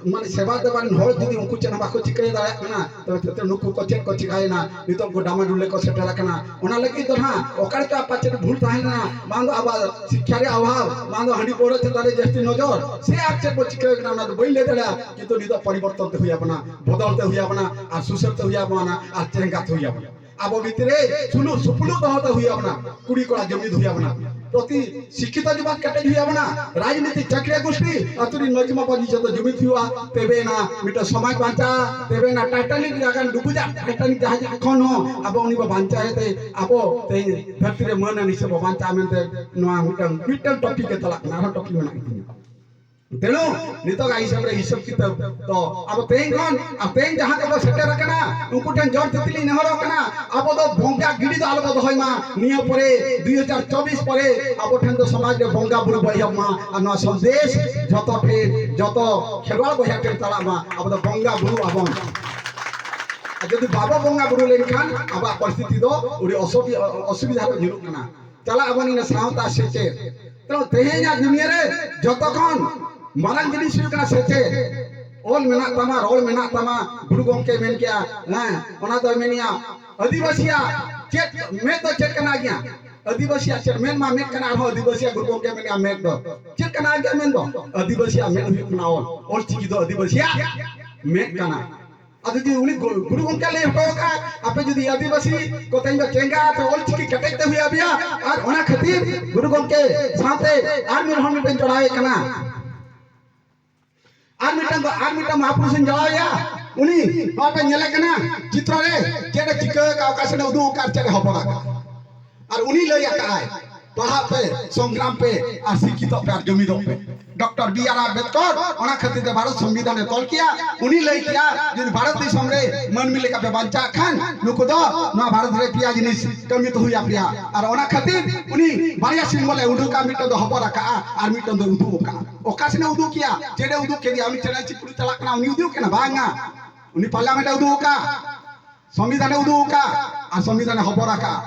ᱢᱟᱱᱮ ᱥᱮᱵᱟ ᱫᱮᱵᱟ ᱨᱮᱱ ᱦᱚᱲ ᱡᱩᱫᱤ ᱩᱱᱠᱩ ᱪᱮᱫ ᱦᱚᱸ ᱵᱟᱠᱚ ᱪᱤᱠᱟᱹ ᱫᱟᱲᱮᱭᱟᱜ ᱠᱟᱱᱟ, ᱛᱚᱵᱮ ᱛᱚ ᱱᱩᱠᱩ ᱠᱚ ᱪᱮᱫ ᱠᱚ ᱪᱤᱠᱟᱹᱭᱮᱱᱟ? ᱱᱤᱛᱚᱜ ᱠᱚ ᱰᱟᱢᱟᱰᱩᱞ ᱨᱮᱠᱚ ᱥᱮᱴᱮᱨ ᱟᱠᱟᱱᱟ᱾ ᱚᱱᱟ ᱞᱟᱹᱜᱤᱫ ᱫᱚ ᱱᱟᱦᱟᱜ ᱚᱠᱟ ᱞᱮᱠᱟ ᱯᱟᱪᱮᱫ ᱵᱷᱩᱞ ᱛᱟᱦᱮᱸ ᱞᱮᱱᱟ, ᱵᱟᱝ ᱫᱚ ᱟᱵᱚᱣᱟᱜ ᱥᱤᱠᱠᱷᱟ ᱨᱮᱭᱟᱜ ᱚᱵᱷᱟᱵᱽ, ᱵᱟᱝ ᱫᱚ ᱦᱟᱺᱰᱤ ᱯᱟᱹᱣᱨᱟᱹ ᱪᱮᱛᱟᱱ ᱨᱮ ᱡᱟᱹᱥᱛᱤ ᱱᱚᱡᱚᱨ, ᱥᱮ ᱟᱨ ᱪᱮᱫ ᱵᱚ ᱪᱤᱠᱟᱹ ᱠᱟᱱᱟ, ᱚᱱᱟ ᱫᱚ ᱵᱟᱹᱧ ᱞᱟᱹᱭ ᱫᱟᱲᱮᱭᱟᱜᱼᱟ᱾ ᱠᱤᱱᱛᱩ ᱱᱤᱛᱚᱜ ᱯᱚᱨᱤᱵᱚᱨᱛᱚᱱ ᱛᱮ ᱦᱩᱭ ᱟᱵᱚᱱᱟ, ᱵᱚᱫᱚᱞ ᱛᱮ ᱦᱩᱭ ᱟᱵᱚᱱᱟ, ᱟᱨ ᱥᱩᱥᱟᱹᱨ ᱛᱮ ᱦᱩᱭ ᱟᱵᱚᱱᱟ, ᱟᱨ ᱪᱮᱸᱜᱷᱟ ᱛᱮ ᱦᱩᱭ ᱟᱵᱚᱱᱟ᱾ ᱟᱵᱚ ᱵᱷᱤᱛᱨᱤ ᱨᱮ ᱥᱩᱞᱩᱠ ᱥᱩᱯᱩᱞᱩᱠ ᱫᱚᱦᱚ ᱫᱚ ᱦᱩᱭ ᱟᱵᱚᱱᱟ, ᱠᱩᱲᱤ ᱠᱚᱲᱟ ᱡᱩᱢᱤᱫ ᱦᱩᱭ ᱟᱵᱚᱱᱟ, ᱯᱨᱚᱛᱤ ᱥᱤᱠᱠᱷᱤᱛᱚ ᱡᱩᱢᱤᱫ ᱠᱮᱴᱮᱡ ᱦᱩᱭ ᱟᱵᱚᱱᱟ, ᱨᱟᱡᱽᱱᱤᱛᱤ ᱪᱟᱹᱠᱨᱤᱭᱟᱹ ᱜᱳᱥᱴᱤ, ᱟᱹᱛᱩ ᱨᱤᱱ ᱢᱟᱹᱡᱷᱤ ᱢᱟᱯᱟᱡᱷᱤ ᱡᱚᱛᱚ ᱡᱩᱢᱤᱫ ᱦᱩᱭᱩᱜᱼᱟ, ᱛᱚᱵᱮ ᱮᱱᱟ ᱢᱤᱫᱴᱟᱝ ᱥᱚᱢᱟᱡᱽ ᱵᱟᱧᱪᱟᱜᱼᱟ, ᱛᱚᱵᱮ ᱮᱱᱟ Titanic ᱞᱮᱠᱟᱱ ᱰᱩᱵᱩᱡᱟᱜ Titanic ᱡᱟᱦᱟᱡᱽ ᱠᱷᱚᱱ ᱦᱚᱸ ᱟᱵᱚ ᱩᱱᱤ ᱵᱚ ᱵᱟᱧᱪᱟᱣ ᱮᱛᱮ ᱟᱵᱚ ᱛᱮᱦᱮᱧ ᱫᱷᱟᱹᱨᱛᱤ ᱨᱮ ᱢᱟᱹᱱ ᱟᱱ ᱦᱤᱥᱟᱹᱵ ᱵᱚ ᱵᱟᱧᱪᱟᱜᱼᱟ ᱢᱮᱱᱛᱮ ᱱᱚᱣᱟ ᱢᱤᱫᱴᱟᱝ, ᱢᱤᱫᱴᱟᱝ topic ᱜᱮ ᱪᱟᱞᱟᱜ ᱠᱟᱱᱟ, ᱟᱨᱦᱚᱸ topic ᱢᱮᱱᱟᱜ ᱜᱮᱛᱤᱧᱟ᱾ ᱛᱮᱱᱩ ᱱᱤᱛᱚᱜᱟᱜ ᱦᱤᱥᱟᱹᱵ ᱨᱮ ᱦᱤᱥᱟᱹᱵ ᱠᱤᱛᱟᱹᱵ ᱫᱚ ᱟᱵᱚ ᱛᱮᱦᱮᱧ ᱠᱷᱚᱱ ᱟᱨ ᱛᱮᱦᱮᱧ ᱡᱟᱦᱟᱸ ᱠᱚᱠᱚ ᱥᱮᱴᱮᱨ ᱟᱠᱟᱱᱟ, ᱩᱱᱠᱩ ᱴᱷᱮᱱ ᱡᱚᱨ ᱛᱤᱛᱞᱤᱧ ᱱᱮᱦᱚᱨᱚᱜ ᱠᱟᱱᱟ, ᱟᱵᱚ ᱫᱚ ᱵᱚᱸᱜᱟ ᱜᱤᱰᱤ ᱫᱚ ᱟᱞᱚ ᱵᱚ ᱫᱚᱦᱚᱭ ᱢᱟ᱾ ᱱᱤᱭᱟᱹ ᱯᱚᱨᱮ ᱫᱩᱭ ᱦᱟᱡᱟᱨ ᱪᱚᱵᱵᱤᱥ ᱯᱚᱨᱮ ᱟᱵᱚ ᱴᱷᱮᱱ ᱫᱚ ᱥᱚᱢᱟᱡᱽ ᱨᱮ ᱵᱚᱸᱜᱟ ᱵᱩᱨᱩ ᱵᱚ ᱮᱦᱚᱵ ᱢᱟ᱾ ᱟᱨ ᱱᱚᱣᱟ ᱥᱚᱱᱫᱮᱥ ᱡᱚᱛᱚ ᱴᱷᱮᱱ, ᱡᱚᱛᱚ ᱠᱷᱮᱨᱣᱟᱲ ᱵᱚᱭᱦᱟ ᱴᱷᱮᱱ ᱪᱟᱞᱟᱜ ᱢᱟ, ᱟᱵᱚ ᱫᱚ ᱵᱚᱸᱜᱟ ᱵᱩᱨᱩ ᱟᱵᱚᱱ᱾ ᱟᱨ ᱡᱩᱫᱤ ᱵᱟᱵᱚ ᱵᱚᱸᱜᱟ ᱵᱩᱨᱩ ᱞᱮᱱᱠᱷᱟᱱ ᱟᱵᱚᱣᱟᱜ ᱯᱚᱨᱤᱥᱛᱷᱤᱛᱤ ᱫᱚ ᱟᱹᱰᱤ ᱚᱥᱩᱵᱤ-, ᱚᱥᱩᱵᱤᱫᱷᱟ ᱨᱮ ᱧᱩᱨᱩᱜ ᱠᱟᱱᱟ᱾ ᱪᱟᱞᱟᱜ ᱟᱵᱚᱱ ᱤᱱᱟᱹ ᱥᱟᱶᱛᱟ ᱥᱮᱪᱮᱫ᱾ ᱛᱚ ᱛᱮᱦᱮᱧᱟᱜ ᱫᱩᱱᱤᱭᱟᱹ ᱨᱮ ᱡᱚᱛᱚ ᱠᱷᱚᱱ ᱢᱟᱨᱟᱝ ᱡᱤᱱᱤᱥ ᱦᱩᱭᱩᱜ ᱠᱟᱱᱟ ᱥᱮᱪᱮᱫ᱾ ᱚᱞ ᱢᱮᱱᱟᱜ ᱛᱟᱢᱟ, ᱨᱚᱲ ᱢᱮᱱᱟᱜ ᱛᱟᱢᱟ, ᱜᱩᱨᱩ ᱜᱚᱢᱠᱮ ᱢᱮᱱ ᱠᱮᱜᱼᱟ, ᱦᱮᱸ, ᱚᱱᱟ ᱫᱚᱭ ᱢᱮᱱᱮᱜᱼᱟ, ᱟᱹᱫᱤᱵᱟᱹᱥᱤᱭᱟᱜ ᱪᱮᱫ ᱢᱮᱫ ᱫᱚ ᱪᱮᱫ ᱠᱟᱱᱟ ᱜᱮᱭᱟ? ᱟᱹᱫᱤᱵᱟᱹᱥᱤᱭᱟᱜ ᱪᱮᱫ ᱢᱮᱫ ᱢᱟ ᱢᱮᱫ ᱠᱟᱱᱟ, ᱟᱨᱦᱚᱸ ᱟᱹᱫᱤᱵᱟᱹᱥᱤᱭᱟᱜ ᱜᱩᱨᱩ ᱜᱚᱢᱠᱮ ᱢᱮᱱᱮᱜᱼᱟ ᱢᱮᱫ ᱫᱚ ᱪᱮᱫ ᱠᱟᱱᱟ ᱜᱮᱭᱟ? ᱢᱮᱱ ᱫᱚ ᱟᱹᱫᱤᱵᱟᱹᱥᱤᱭᱟᱜ ᱢᱮᱫ ᱦᱩᱭᱩᱜ ᱠᱟᱱᱟ ᱚᱞ, ᱚᱞ ᱪᱤᱠᱤ ᱫᱚ ᱟᱹᱫᱤᱵᱟᱹᱥᱤᱭᱟᱜ ᱢᱮᱫ ᱠᱟᱱᱟ᱾ ᱟᱫᱚ ᱡᱩᱫᱤ ᱩᱱᱤ ᱜᱩ-, ᱜᱩᱨᱩ ᱜᱚᱢᱠᱮ ᱞᱟᱹᱭ ᱦᱚᱴᱚ ᱟᱠᱟᱫ, ᱟᱯᱮ ᱡᱩᱫᱤ ᱟᱹᱫᱤᱵᱟᱹᱥᱤ ᱠᱚ ᱛᱮᱦᱮᱧ ᱫᱚ ᱪᱮᱸᱜᱟ ᱟᱨ ᱚᱞ ᱪᱤᱠᱤ ᱠᱮᱴᱮᱡ ᱛᱮ ᱦᱩᱭ ᱟᱯᱮᱭᱟ, ᱟᱨ ᱚᱱᱟ ᱠᱷᱟᱹᱛᱤᱨ ᱜᱩᱨᱩ ᱜᱚᱢᱠᱮ ᱥᱟᱶᱛᱮ ᱟᱨ ᱢᱤᱫ ᱦᱚᱲ ᱢᱤᱫᱴᱮᱱ ᱡᱚᱲᱟᱣᱮ ᱠᱟᱱᱟ, ᱟᱨ ᱢᱤᱫᱴᱟᱝ ᱫᱚ, ᱟᱨ ᱢᱤᱫᱴᱟᱝ ᱢᱚᱦᱟᱯᱩᱨᱩᱥᱤᱧ ᱡᱚᱲᱟᱣᱮᱭᱟ, ᱩᱱᱤ ᱱᱚᱣᱟ ᱯᱮ ᱧᱮᱞᱮ ᱠᱟᱱᱟ ᱪᱤᱛᱨᱚ ᱨᱮ, ᱪᱮᱫ ᱮ ᱪᱤᱠᱟᱹ ᱟᱠᱟᱫ, ᱚᱠᱟ ᱥᱮᱫ ᱮ ᱩᱫᱩᱜ ᱟᱠᱟᱫ, ᱪᱮᱫ ᱮ ᱦᱚᱵᱚᱨ ᱟᱠᱟᱫ᱾ ᱟᱨ ᱩᱱᱤ ᱞᱟᱹᱭ ᱟᱠᱟᱫ ᱟᱭ, ᱯᱟᱲᱦᱟᱜ ᱯᱮ, ᱥᱚᱝᱜᱨᱟᱢ ᱯᱮ, ᱟᱨ ᱥᱤᱠᱠᱷᱤᱛᱚᱜ ᱯᱮ, ᱟᱨ ᱡᱩᱢᱤᱫᱚᱜ ᱯᱮ᱾ ᱰᱚᱠᱴᱚᱨ ᱵᱤ ᱟᱨ ᱟᱢᱵᱮᱫᱠᱚᱨ ᱚᱱᱟ ᱠᱷᱟᱹᱛᱤᱨ ᱛᱮ ᱵᱷᱟᱨᱚᱛ ᱥᱚᱝᱵᱤᱫᱷᱟᱱ ᱮ ᱛᱚᱞ ᱠᱮᱭᱟ᱾ ᱩᱱᱤ ᱞᱟᱹᱭ ᱠᱮᱭᱟ, ᱡᱩᱫᱤ ᱵᱷᱟᱨᱚᱛ ᱫᱤᱥᱚᱢ ᱨᱮ ᱢᱟᱹᱱᱢᱤ ᱞᱮᱠᱟ ᱯᱮ ᱵᱟᱧᱪᱟᱜ ᱠᱷᱟᱱ, ᱱᱩᱠᱩ ᱫᱚ ᱱᱚᱣᱟ ᱵᱷᱟᱨᱚᱛ ᱨᱮ ᱯᱮᱭᱟ ᱡᱤᱱᱤᱥ ᱠᱟᱹᱢᱤ ᱛᱮ ᱦᱩᱭ ᱟᱯᱮᱭᱟ᱾ ᱟᱨ ᱚᱱᱟ ᱠᱷᱟᱹᱛᱤᱨ ᱩᱱᱤ ᱵᱟᱨᱭᱟ ᱥᱤᱢᱵᱚᱞ ᱮ ᱩᱰᱩᱠᱟ, ᱢᱤᱫᱴᱟᱝ ᱫᱚ ᱦᱚᱵᱚᱨ ᱟᱠᱟᱜᱼᱟ ᱟᱨ ᱢᱤᱫᱴᱟᱝ ᱫᱚ ᱩᱫᱩᱜ ᱟᱠᱟᱜᱼᱟ᱾ ᱚᱠᱟ ᱥᱮᱫ ᱮ ᱩᱫᱩᱜ ᱠᱮᱭᱟ? ᱪᱮᱬᱮ ᱩᱫᱩᱜ ᱠᱮᱫᱮᱭᱟ, ᱩᱱᱤ ᱪᱮᱬᱮ ᱪᱤᱯᱨᱩ ᱪᱟᱞᱟᱜ ᱠᱟᱱᱟ, ᱩᱱᱤ ᱩᱫᱩᱜ ᱠᱟᱱᱟ? ᱵᱟᱝᱟ, ᱩᱱᱤ ᱯᱟᱨᱞᱟᱢᱮᱱᱴ ᱮ ᱩᱫᱩᱜ ᱟᱠᱟᱫ, ᱥᱚᱝᱵᱤᱫᱷᱟᱱ ᱮ ᱩᱫᱩᱜ ᱟᱠᱟᱫ ᱟᱨ ᱥᱚᱝᱵᱤᱫᱷᱟᱱ ᱮ ᱦᱚᱵᱚᱨ ᱟᱠᱟᱫ᱾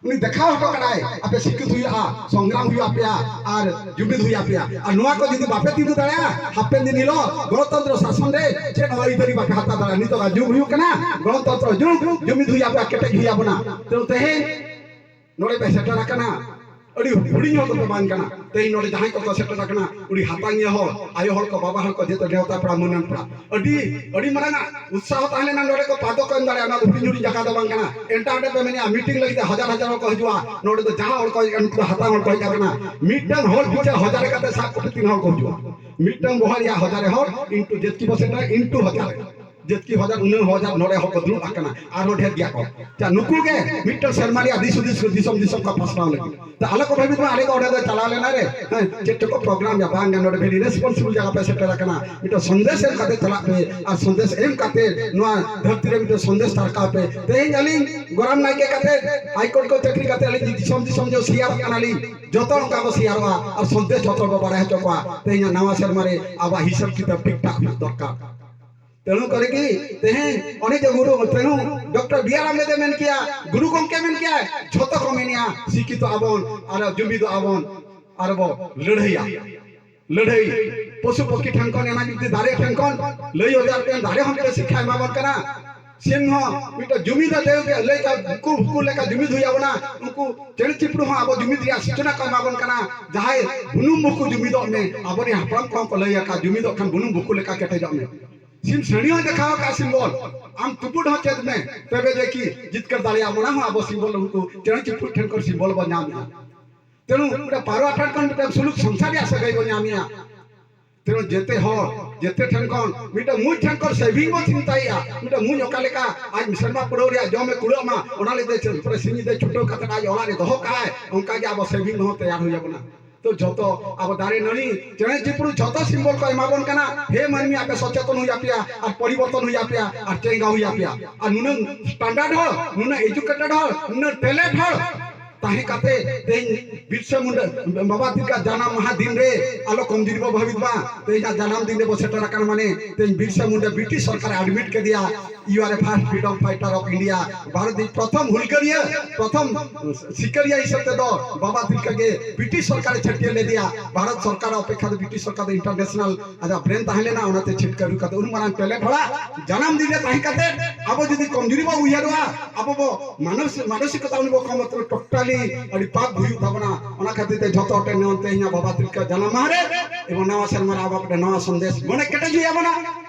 ᱩᱱᱤ ᱫᱮᱠᱷᱟᱣ ᱦᱚᱴᱚ ᱠᱟᱫᱟᱭ, ᱟᱯᱮ ᱥᱤᱠᱠᱷᱤᱛ ᱦᱩᱭᱩᱜᱼᱟ, ᱥᱚᱝᱜᱨᱟᱢ ᱦᱩᱭᱩᱜ ᱟᱯᱮᱭᱟ ᱟᱨ ᱡᱩᱢᱤᱫ ᱦᱩᱭᱩᱜ ᱟᱯᱮᱭᱟ᱾ ᱟᱨ ᱱᱚᱣᱟ ᱠᱚ ᱡᱩᱫᱤ ᱵᱟᱯᱮ ᱛᱤᱸᱜᱩ ᱫᱟᱲᱮᱭᱟᱜᱼᱟ, ᱦᱟᱯᱮᱱ ᱫᱤᱱ ᱦᱤᱞᱳᱜ ᱜᱚᱱᱚᱛᱚᱱᱛᱨᱚ ᱥᱟᱥᱚᱱ ᱨᱮ ᱪᱮᱫ ᱦᱚᱸ ᱟᱹᱭᱫᱟᱹᱨᱤ ᱵᱟᱯᱮ ᱦᱟᱛᱟᱣ ᱫᱟᱲᱮᱭᱟᱜᱼᱟ᱾ ᱱᱤᱛᱚᱜᱟᱜ ᱡᱩᱜᱽ ᱦᱩᱭᱩᱜ ᱠᱟᱱᱟ ᱜᱚᱱᱚᱛᱚᱱᱛᱨᱚ ᱡᱩᱜᱽ, ᱡᱩᱢᱤᱫ ᱦᱩᱭᱩᱜ ᱟᱯᱮᱭᱟ, ᱠᱮᱴᱮᱡ ᱦᱩᱭᱩᱜ ᱟᱵᱚᱱᱟ᱾ ᱛᱮ ᱛᱮᱦᱮᱧ ᱱᱚᱰᱮ ᱯᱮ ᱥᱮᱴᱮᱨ ᱟᱠᱟᱱᱟ, ᱟᱹᱰᱤ ᱦᱩᱰᱤᱧ ᱦᱚᱲ ᱫᱚᱯᱮ ᱵᱟᱝ ᱠᱟᱱᱟ᱾ ᱛᱮᱦᱮᱧ ᱱᱚᱰᱮ ᱡᱟᱦᱟᱸᱭ ᱠᱚᱠᱚ ᱥᱮᱴᱮᱨ ᱟᱠᱟᱱᱟ, ᱟᱹᱰᱤ ᱦᱟᱛᱟᱝᱤᱭᱟᱹ ᱦᱚᱲ, ᱟᱭᱳ ᱦᱚᱲ ᱠᱚ, ᱵᱟᱵᱟ ᱦᱚᱲ ᱠᱚ, ᱡᱚᱛᱚ ᱱᱮᱣᱛᱟ ᱯᱮᱲᱟ, ᱢᱟᱹᱱᱟᱱ ᱯᱮᱲᱟ, ᱟᱹᱰᱤ, ᱟᱹᱰᱤ ᱢᱟᱨᱟᱝ ᱟᱜ ᱩᱛᱥᱟᱦᱚ ᱛᱟᱦᱮᱸ ᱞᱮᱱᱟ᱾ ᱱᱚᱰᱮ ᱠᱚ ᱯᱟᱫᱚ ᱠᱚ ᱮᱢ ᱫᱟᱲᱮᱭᱟᱜᱼᱟ, ᱚᱱᱟ ᱫᱚ ᱦᱩᱰᱤᱧ ᱦᱩᱰᱤᱧ ᱡᱟᱭᱜᱟ ᱫᱚ ᱵᱟᱝ ᱠᱟᱱᱟ᱾ ᱮᱱᱴᱟ ᱚᱸᱰᱮ ᱯᱮ ᱢᱮᱱᱮᱜᱼᱟ, ᱢᱤᱴᱤᱝ ᱞᱟᱹᱜᱤᱫ ᱛᱮ ᱦᱟᱡᱟᱨ ᱦᱟᱡᱟᱨ ᱦᱚᱲ ᱠᱚ ᱦᱤᱡᱩᱜᱼᱟ᱾ ᱱᱚᱰᱮ ᱫᱚ ᱡᱟᱦᱟᱸ ᱦᱚᱲ ᱠᱚ ᱦᱮᱡ ᱟᱠᱟᱱᱟ, ᱩᱱᱠᱩ ᱫᱚ ᱦᱟᱛᱟᱝ ᱦᱚᱲ ᱠᱚ ᱦᱮᱡ ᱟᱠᱟᱱᱟ᱾ ᱢᱤᱫᱴᱟᱝ ᱦᱚᱲ ᱯᱤᱪᱷᱟᱹ ᱦᱟᱡᱟᱨ ᱠᱟᱛᱮ ᱥᱟᱵ ᱠᱟᱛᱮ ᱛᱤᱱ ᱦᱚᱲ ᱠᱚ ᱦᱤᱡᱩᱜᱼᱟ? ᱢᱤᱫᱴᱟᱝ ᱵᱚᱦᱚᱜ ᱨᱮᱭᱟᱜ ᱦᱟᱡᱟᱨ ᱦᱚᱲ into ᱡᱟᱹᱛᱤ ᱵᱚᱥᱮ ᱴᱟ into ᱦᱟᱡᱟᱨ᱾ ᱡᱟᱹᱛᱠᱤ ᱦᱟᱡᱟᱨ, ᱩᱱᱟᱹᱜ ᱦᱟᱡᱟᱨ ᱱᱚᱰᱮ ᱦᱚᱸᱠᱚ ᱫᱩᱲᱩᱵ ᱟᱠᱟᱱᱟ, ᱟᱨᱦᱚᱸ ᱰᱷᱮᱨ ᱜᱮᱭᱟ ᱠᱚ᱾ ᱪᱟ, ᱱᱩᱠᱩ ᱜᱮ ᱢᱤᱫᱴᱟᱝ ᱥᱮᱨᱢᱟ ᱨᱮᱭᱟᱜ ᱫᱤᱥ ᱦᱩᱫᱤᱥ ᱠᱚ ᱫᱤᱥᱚᱢ ᱫᱤᱥᱚᱢ ᱠᱚ ᱯᱟᱥᱱᱟᱣ ᱞᱟᱹᱜᱤᱫ᱾ ᱛᱟ ᱟᱞᱮ ᱠᱚ ᱵᱷᱟᱵᱤᱛ ᱢᱟ, ᱟᱞᱮ ᱫᱚ ᱚᱸᱰᱮ ᱫᱚ ᱪᱟᱞᱟᱣ ᱞᱮᱱᱟ ᱨᱮ, ᱦᱮᱸ, ᱪᱮᱫ ᱪᱚᱠᱚ ᱯᱨᱳᱜᱨᱟᱢ ᱭᱟ ᱵᱟᱝ ᱜᱮ, ᱱᱚᱰᱮ very responsible ᱡᱟᱭᱜᱟ ᱯᱮ ᱥᱮᱴᱮᱨ ᱟᱠᱟᱱᱟ, ᱢᱤᱫᱴᱟᱝ ᱥᱚᱱᱫᱮᱥ ᱮᱢ ᱠᱟᱛᱮ ᱪᱟᱞᱟᱜ ᱯᱮ, ᱟᱨ ᱥᱚᱱᱫᱮᱥ ᱮᱢ ᱠᱟᱛᱮ ᱱᱚᱣᱟ ᱫᱷᱟᱹᱨᱛᱤ ᱨᱮ ᱢᱤᱫᱴᱟᱝ ᱥᱚᱱᱫᱮᱥ ᱛᱟᱨᱠᱟᱣ ᱯᱮ᱾ ᱛᱮᱦᱮᱧ ᱟᱹᱞᱤᱧ ᱜᱚᱨᱟᱢ ᱱᱟᱭᱠᱮ ᱠᱟᱛᱮ ᱦᱟᱭ ᱠᱳᱨᱴ ᱠᱚ ᱪᱟᱹᱠᱨᱤ ᱠᱟᱛᱮ ᱟᱹᱞᱤᱧ ᱫᱤᱥᱚᱢ ᱫᱤᱥᱚᱢ ᱡᱮ ᱥᱮᱭᱟᱨᱚᱜ ᱠᱟᱱᱟᱞᱤᱧ, ᱡᱚᱛᱚ ᱚᱱᱠᱟ ᱠᱚ ᱥᱮᱭᱟᱨᱚᱜᱼᱟ, ᱟᱨ ᱥᱚᱱᱫᱮᱥ ᱡᱚᱛᱚ ᱵᱚ ᱵᱟᱲᱟᱭ ᱦᱚᱪᱚ ᱠᱚᱣᱟ᱾ ᱛᱮᱦᱮᱧ ᱱᱟᱣᱟ ᱥᱮᱨᱢᱟ ᱨᱮ ᱟᱵᱚᱣᱟᱜ ᱦᱤᱥᱟᱹᱵ ᱠᱤᱛᱟᱹᱵ ᱴᱷᱤᱠ ᱴᱷᱟᱠ ᱦᱩᱭᱩᱜ ᱫᱚᱨᱠᱟᱨ᱾ ᱛᱮᱱᱩ ᱠᱚᱨᱮ ᱜᱮ ᱛᱮᱦᱮᱧ ᱚᱱᱮ ᱡᱮ ᱜᱩᱨᱩ, ᱛᱮᱱᱩ ᱰᱚᱠᱴᱚᱨ ᱵᱤ ᱟᱨ ᱟᱢᱵᱮᱫᱠᱚᱨ ᱢᱮᱱ ᱠᱮᱭᱟ, ᱜᱩᱨᱩ ᱜᱚᱢᱠᱮ ᱢᱮᱱ ᱠᱮᱭᱟ, ᱡᱷᱚᱛᱚ ᱠᱚ ᱢᱮᱱᱮᱭᱟ, ᱥᱤᱠᱠᱷᱤᱛᱚ ᱟᱵᱚᱱ ᱟᱨ ᱡᱩᱢᱤᱫᱚᱜ ᱟᱵᱚᱱ ᱟᱨ ᱵᱚ ᱞᱟᱹᱲᱦᱟᱹᱭᱟ᱾ ᱞᱟᱹᱲᱦᱟᱹᱭ ᱯᱚᱥᱩ ᱯᱚᱠᱷᱤ ᱴᱷᱮᱱ ᱠᱷᱚᱱ, ᱮᱱᱟ ᱡᱩᱫᱤ ᱫᱟᱨᱮ ᱴᱷᱮᱱ ᱠᱷᱚᱱ ᱞᱟᱹᱭ ᱚᱡᱟᱨ ᱯᱮ, ᱫᱟᱨᱮ ᱦᱚᱸ ᱢᱤᱫᱴᱮᱱ ᱥᱤᱠᱠᱷᱟ ᱮᱢᱟ ᱵᱚᱱ ᱠᱟᱱᱟ᱾ ᱥᱤᱢ ᱦᱚᱸ ᱢᱤᱫᱴᱮᱱ ᱡᱩᱢᱤᱫ ᱟᱛᱮ ᱞᱟᱹᱭ ᱠᱟ ᱵᱷᱩᱠᱩ ᱵᱷᱩᱠᱩ ᱞᱮᱠᱟ ᱡᱩᱢᱤᱫ ᱦᱩᱭ ᱟᱵᱚᱱᱟ᱾ ᱩᱱᱠᱩ ᱪᱮᱬᱮ ᱪᱤᱯᱨᱩ ᱦᱚᱸ ᱟᱵᱚ ᱡᱩᱢᱤᱫ ᱨᱮᱭᱟᱜ ᱥᱩᱪᱚᱱᱟ ᱠᱚ ᱮᱢᱟ ᱵᱚᱱ ᱠᱟᱱᱟ᱾ ᱡᱟᱦᱟᱸᱭ ᱵᱩᱱᱩᱢ ᱵᱷᱩᱠᱩ ᱡᱩᱢᱤᱫᱚᱜ ᱢᱮ, ᱟᱵᱚᱨᱮᱱ ᱦᱟᱯᱲᱟᱢ ᱠᱚᱦᱚᱸ ᱠᱚ ᱞᱟᱹᱭ ᱟᱠᱟᱫ, ᱡᱩᱢᱤᱫᱚᱜ ᱠᱷᱟᱱ ᱵᱩᱱᱩᱢ ᱵᱷᱩᱠᱩ ᱞᱮᱠᱟ ᱠᱮᱴᱮᱡᱚᱜ ᱢᱮ᱾ ᱥᱤᱢ ᱥᱟᱹᱲᱤ ᱦᱚᱸᱭ ᱫᱮᱠᱷᱟᱣ ᱟᱠᱟᱫ ᱥᱤᱢᱵᱚᱞ, ᱟᱢ ᱛᱩᱯᱩᱫ ᱦᱚᱸ ᱪᱮᱫ ᱢᱮ, ᱛᱚᱵᱮ ᱡᱮ ᱠᱤ ᱡᱤᱛᱠᱟᱹᱨ ᱫᱟᱲᱮᱭᱟᱜᱼᱟ, ᱚᱱᱟ ᱦᱚᱸ ᱟᱵᱚ ᱥᱤᱢᱵᱚᱞ ᱩᱱᱠᱩ ᱪᱮᱬᱮ ᱪᱤᱯᱨᱩᱫ ᱴᱷᱮᱱ ᱠᱷᱚᱱ ᱥᱤᱢᱵᱚᱞ ᱵᱚᱱ ᱧᱟᱢ ᱮᱫᱟ᱾ ᱛᱮᱱᱩ ᱢᱤᱫᱴᱟᱝ ᱯᱟᱣᱨᱟ ᱴᱷᱮᱱ ᱠᱷᱚᱱ ᱢᱤᱫᱴᱟᱝ ᱥᱩᱞᱩᱠ ᱥᱚᱝᱥᱟᱨ ᱨᱮᱭᱟᱜ ᱥᱟᱹᱜᱟᱹᱭ ᱵᱚᱱ ᱧᱟᱢᱮᱜᱼᱟ᱾ ᱛᱮᱱᱩ ᱡᱮᱛᱮ ᱦᱚᱲ, ᱡᱮᱛᱮ ᱴᱷᱮᱱ ᱠᱷᱚᱱ ᱢᱤᱫᱴᱟᱝ ᱢᱩᱸᱡ ᱴᱷᱮᱱ ᱠᱷᱚᱱ ᱥᱮᱵᱷᱤᱝ ᱵᱚᱱ ᱪᱤᱱᱛᱟᱹᱭᱮᱜᱼᱟ᱾ ᱢᱤᱫᱴᱟᱝ ᱢᱩᱸᱡ ᱚᱠᱟ ᱞᱮᱠᱟ ᱟᱡ ᱥᱮᱨᱢᱟ ᱯᱩᱨᱟᱹᱣ ᱨᱮᱭᱟᱜ ᱡᱚᱢᱮ ᱠᱩᱲᱟᱹᱜ ᱢᱟ, ᱚᱱᱟ ᱞᱟᱹᱜᱤᱫ ᱛᱮ ᱯᱩᱨᱟᱹ ᱥᱤᱧ ᱧᱤᱫᱟᱹ ᱪᱷᱩᱴᱟᱹᱣ ᱠᱟᱛᱮ ᱟᱡ ᱚᱲᱟᱜ ᱨᱮ ᱫᱚᱦᱚ ᱠᱟᱜᱼᱟᱭ, ᱚᱱᱠᱟ ᱜᱮ ᱟᱵᱚ ᱥᱮᱵᱷᱤᱝ ᱦᱚᱸ ᱛᱮᱭᱟᱨ ᱦᱩᱭ ᱟᱵᱚᱱᱟ᱾ ᱛᱚ ᱡᱷᱚᱛᱚ ᱟᱵᱚ ᱫᱟᱨᱮ ᱱᱟᱹᱲᱤ ᱪᱮᱬᱮ ᱪᱤᱯᱨᱩ ᱡᱷᱚᱛᱚ ᱥᱤᱢᱵᱚᱞ ᱠᱚ ᱮᱢᱟ ᱵᱚᱱ ᱠᱟᱱᱟ᱾ ᱦᱮ ᱢᱟᱹᱱᱢᱤ, ᱟᱯᱮ ᱥᱚᱪᱮᱛᱚᱱ ᱦᱩᱭ ᱟᱯᱮᱭᱟ ᱟᱨ ᱯᱚᱨᱤᱵᱚᱨᱛᱚᱱ ᱦᱩᱭ ᱟᱯᱮᱭᱟ ᱟᱨ ᱪᱮᱸᱜᱷᱟ ᱦᱩᱭ ᱟᱯᱮᱭᱟ᱾ ᱟᱨ ᱱᱩᱱᱟᱹᱝ ᱥᱴᱟᱱᱰᱟᱨᱰ ᱦᱚᱲ, ᱱᱩᱱᱟᱹᱝ ᱮᱡᱩᱠᱮᱴᱮᱰ ᱦᱚᱲ, ᱱᱩᱱᱟᱹᱝ ᱴᱮᱞᱮᱱᱴ ᱦᱚᱲ ᱛᱟᱦᱮᱸ ᱠᱟᱛᱮ ᱛᱮᱦᱮᱧ ᱵᱤᱨᱥᱟ ᱢᱩᱱᱰᱟ ᱵᱟᱵᱟ ᱛᱤᱞᱠᱟ ᱡᱟᱱᱟᱢ ᱢᱟᱦᱟ ᱫᱤᱱ ᱨᱮ ᱟᱞᱚ ᱠᱚᱢᱡᱩᱨᱤ ᱵᱚ ᱵᱷᱟᱵᱤᱛ ᱢᱟ᱾ ᱛᱮᱦᱮᱧᱟᱜ ᱡᱟᱱᱟᱢ ᱫᱤᱱ ᱨᱮᱵᱚ ᱥᱮᱴᱮᱨ ᱟᱠᱟᱱ ᱢᱟᱱᱮ ᱛᱮᱦᱮᱧ ᱵᱤᱨᱥᱟ ᱢᱩᱱᱰᱟ ᱵᱨᱤᱴᱤᱥ ᱥᱚᱨᱠᱟᱨᱮ ᱟᱰᱢᱤᱴ ᱠᱮᱫᱮᱭᱟ, "You are a first freedom fighter of India", Bharat ᱨᱤᱱᱤᱡ ᱯᱨᱚᱛᱷᱚᱢ ᱦᱩᱞᱜᱟᱹᱨᱤᱭᱟᱹ, ᱯᱨᱚᱛᱷᱚᱢ ᱥᱤᱠᱟᱹᱨᱤᱭᱟᱹ ᱦᱤᱥᱟᱹᱵ ᱛᱮᱫᱚ ᱵᱟᱵᱟ ᱛᱤᱞᱠᱟᱹ ᱜᱮ ᱵᱨᱤᱴᱤᱥ ᱥᱚᱨᱠᱟᱨᱮ ᱪᱷᱟᱹᱴᱭᱟᱹᱨ ᱞᱮᱫᱮᱭᱟ᱾ ᱵᱷᱟᱨᱚᱛ ᱥᱚᱨᱠᱟᱨ ᱚᱯᱮᱠᱷᱟ ᱫᱚ ᱵᱨᱤᱴᱤᱥ ᱥᱚᱨᱠᱟᱨ ᱫᱚ ᱤᱱᱴᱟᱨᱱᱮᱥᱱᱟᱞ ᱟᱡᱟᱜ ᱵᱨᱮᱱ ᱛᱟᱦᱮᱸ ᱞᱮᱱᱟ, ᱚᱱᱟᱛᱮ ᱪᱷᱤᱴᱠᱟᱹᱨ ᱠᱟᱛᱮ ᱩᱱ ᱢᱟᱨᱟᱝ ᱴᱮᱞᱮᱱᱴ ᱦᱚᱲᱟᱜ ᱡᱟᱱᱟᱢ ᱫᱤᱱ ᱨᱮ ᱛᱟᱦᱮᱸ ᱠᱟᱛᱮ ᱟᱵᱚ ᱡᱩᱫᱤ ᱠᱚᱢᱡᱩᱨᱤ ᱵᱚ ᱩᱭᱦᱟᱹᱨᱚᱜᱼᱟ, ᱟᱵᱚ ᱵᱚ ᱢᱟᱱᱚᱥ-, ᱢᱟᱱᱚᱥᱤᱠᱚᱛᱟ ᱩᱱᱤ ᱵᱚ ᱠᱚᱢ ᱩᱛᱟᱹᱨ, ᱴᱳᱴᱟᱞᱤ ᱟᱹᱰᱤ ᱯᱟᱯ ᱦᱩᱭᱩᱜ ᱛᱟᱵᱚᱱᱟ᱾ ᱚᱱᱟ ᱠᱷᱟᱹᱛᱤᱨ ᱛᱮ ᱡᱷᱚᱛᱚ ᱦᱚᱲ ᱴᱷᱮᱱ ᱱᱚᱣᱟ ᱛᱮᱦᱮᱧᱟᱜ ᱵᱟᱵᱟ ᱛᱤᱞᱠᱟᱹ ᱡᱟᱱᱟᱢ ᱢᱟᱦᱟ ᱨᱮ ᱮᱵᱚᱝ ᱱᱟᱣᱟ ᱥᱮᱨᱢᱟ ᱨᱮ ᱟᱵᱚ ᱢᱤᱫᱴᱮᱱ ᱱᱟᱣᱟ ᱥᱚᱱᱫᱮᱥ ᱢᱚᱱᱮ ᱠᱮᱴᱮᱡ ᱦᱩᱭ ᱟᱵᱚᱱᱟ᱾